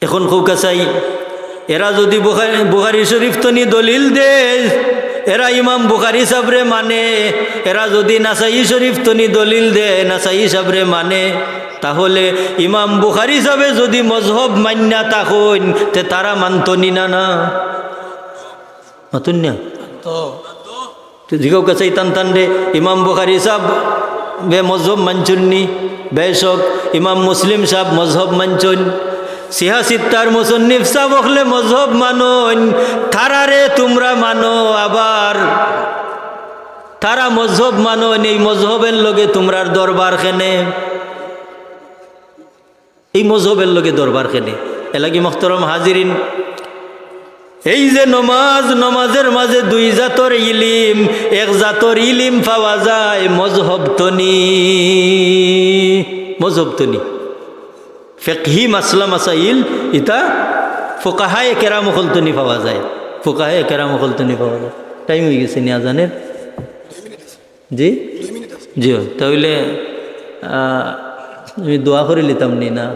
এখন কউক্কা চাই, এরা যুদি বুখারী, বুখারী শরীফ তনি দলিল দেয়, এরা ইমাম বুখারী সাবরে মানে, এরা যুদি নাসাই শরীফ তনি দলিল দেয়, নাসাই সাবরে মানে, তাহলে ইমাম বুখারী সাবে যুদি মজহব মাইন্না থাকইন, তে তারা মানতো নি না, না? মাতইন না? তো জিগাউক্কা চাই তান তানরে, ইমাম বুখারী সাবে মজহব মানছইন নি? বেশক, ইমাম মুসলিম সাব মজহব মানছইন। সিহাসিত্তার মুসন্নিফ সাব অকলে মজহব মানইন, তারারে তুমরা মানো, আবার তারা মজহব মানইন, এই মজহবের লগে তুমরার দরবার কেনে? এই মজহবের লগে দরবার কেনে? এরলাগি মোহতরম হাজিরিন, এই যে নমাজ, নমাজের মাঝে দুই জাতর ইলিম, এক জাতর ইলিম পাওয়া যায় মজহব তনি, মজহব তনি। ফিকহি মাসলা মাসাইল ইতা ফুকাহায়ে কেরাম অকল তনি পাওয়া যায়, ফুকাহায়ে কেরাম অকল তনি পাওয়া যায়। টাইম অই গেছে নি আজানের? জি? জি, তাইলে, আহ, আমি দোয়া করি লিতাম নি না?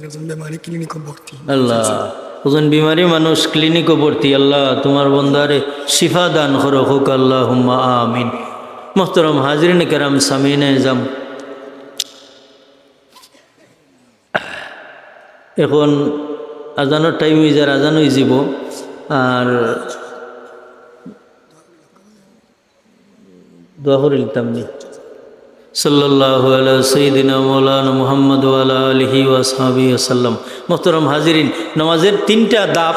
একজন বেমারি ক্লিনিকো ভর্তি। আল্লাহ, একজন বেমারি মানুষ ক্লিনিকো ভর্তি। আল্লাহ, তুমার বন্দারে শিফা দান করো, কউক্কা আল্লাহুম্মা আমিন। মোহতরম হাজিরিন কেরাম, সামিনে এজাম, এখন আজানর টাইম অই যার, আজান অই যিবো। আর দোয়া করি লিতাম নি। সাল্লাল্লাহু আলা সাইয়্যিদিনা মাওলানা মুহাম্মদ ওয়া আলা আলিহি ওয়া আসহাবিহি ওয়া সাল্লাম। মোহতরম হাজিরিন, নামাজের তিনটা ধাপ।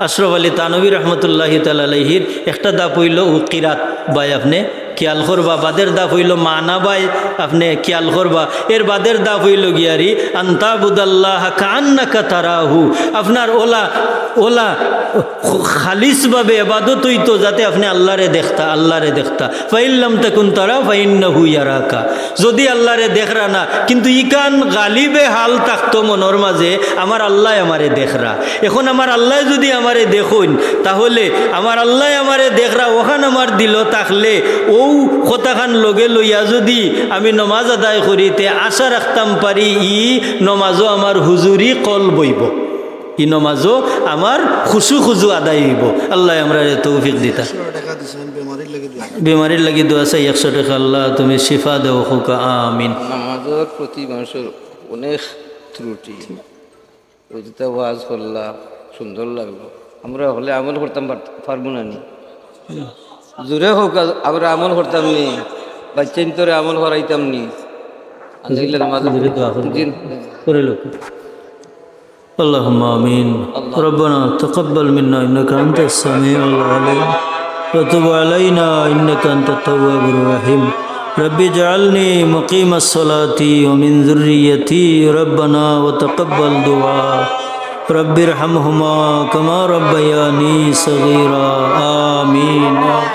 আশরাফ আলী থানভী রহমতুল্লাহি তাআলা আলাইহির একটা ধাপ অইলো অউ কিরাত বায়, আপনে খিয়াল করবা, বাদের ধাপ অইলো মানা বায়, আপনে খিয়াল করবা। এর বাদের ধাপ অইলো গিয়ারি, আন তা'বুদাল্লাহা কাআন্নাকা তারাহু, আপনার অলা, অলা খালিসভাবে ইবাদত অইতো, যাতে আপনে আল্লারে দেখতা, আল্লারে দেখতা। ফাইন লাম তাকুন তারা ফাইন্নাহু ইয়ারাকা। যদি আল্লারে দেখরা না, কিন্তু ইখান গালিবে হাল থাকতো মনর মাঝে, আমার আল্লায় আমারে দেখরা। এখন আমার আল্লায় যদি আমারে দেখইন, তাহলে আমার আল্লায় আমারে দেখরা, অখান আমার দিলো থাকলে, অউ কথাখান লগে লইয়া যদি আমি নমাজ আদায় করি, তে আশা রাখতাম পারি ই নমাজও আমার হুজুরি কলব অইবো। ই নমাজও আমার খুশু খুজু আদায় অইবো। আল্লায় আমরারে তৌফিক দিতা। একশো টেকা দিছেন, বেমারির লাগি দোয়া। বেমারির লাগি দোয়া চাই, একশো টেকা। আল্লাহ, তুমি শিফা দেও, কউক্কা আমিন। নামাজর প্রতি মানুষর অনেক ত্রুটি। অউ যেটা ওয়াজ করলা, সুন্দর লাগলো। আমরা অকলে আমল করতাম পারত-, পারমু না নি? জুরে কউক্কা, আমরা আমল করতাম নি? বাইচ্চাইন্তরে আমল করাইতাম নি? আনজিল্লা নামাজ। জুরে দোয়া করবো। জি। করে লোক। اللهم آمين. ربنا تقبل منا إنك أنت السميع العليم وتب علينا إنك أنت التواب الرحيم. رب اجعلني مقيم الصلاة ومن ذريتي ربنا وتقبل دعاء. رب ارحمهما كما ربياني صغيرا. آمين.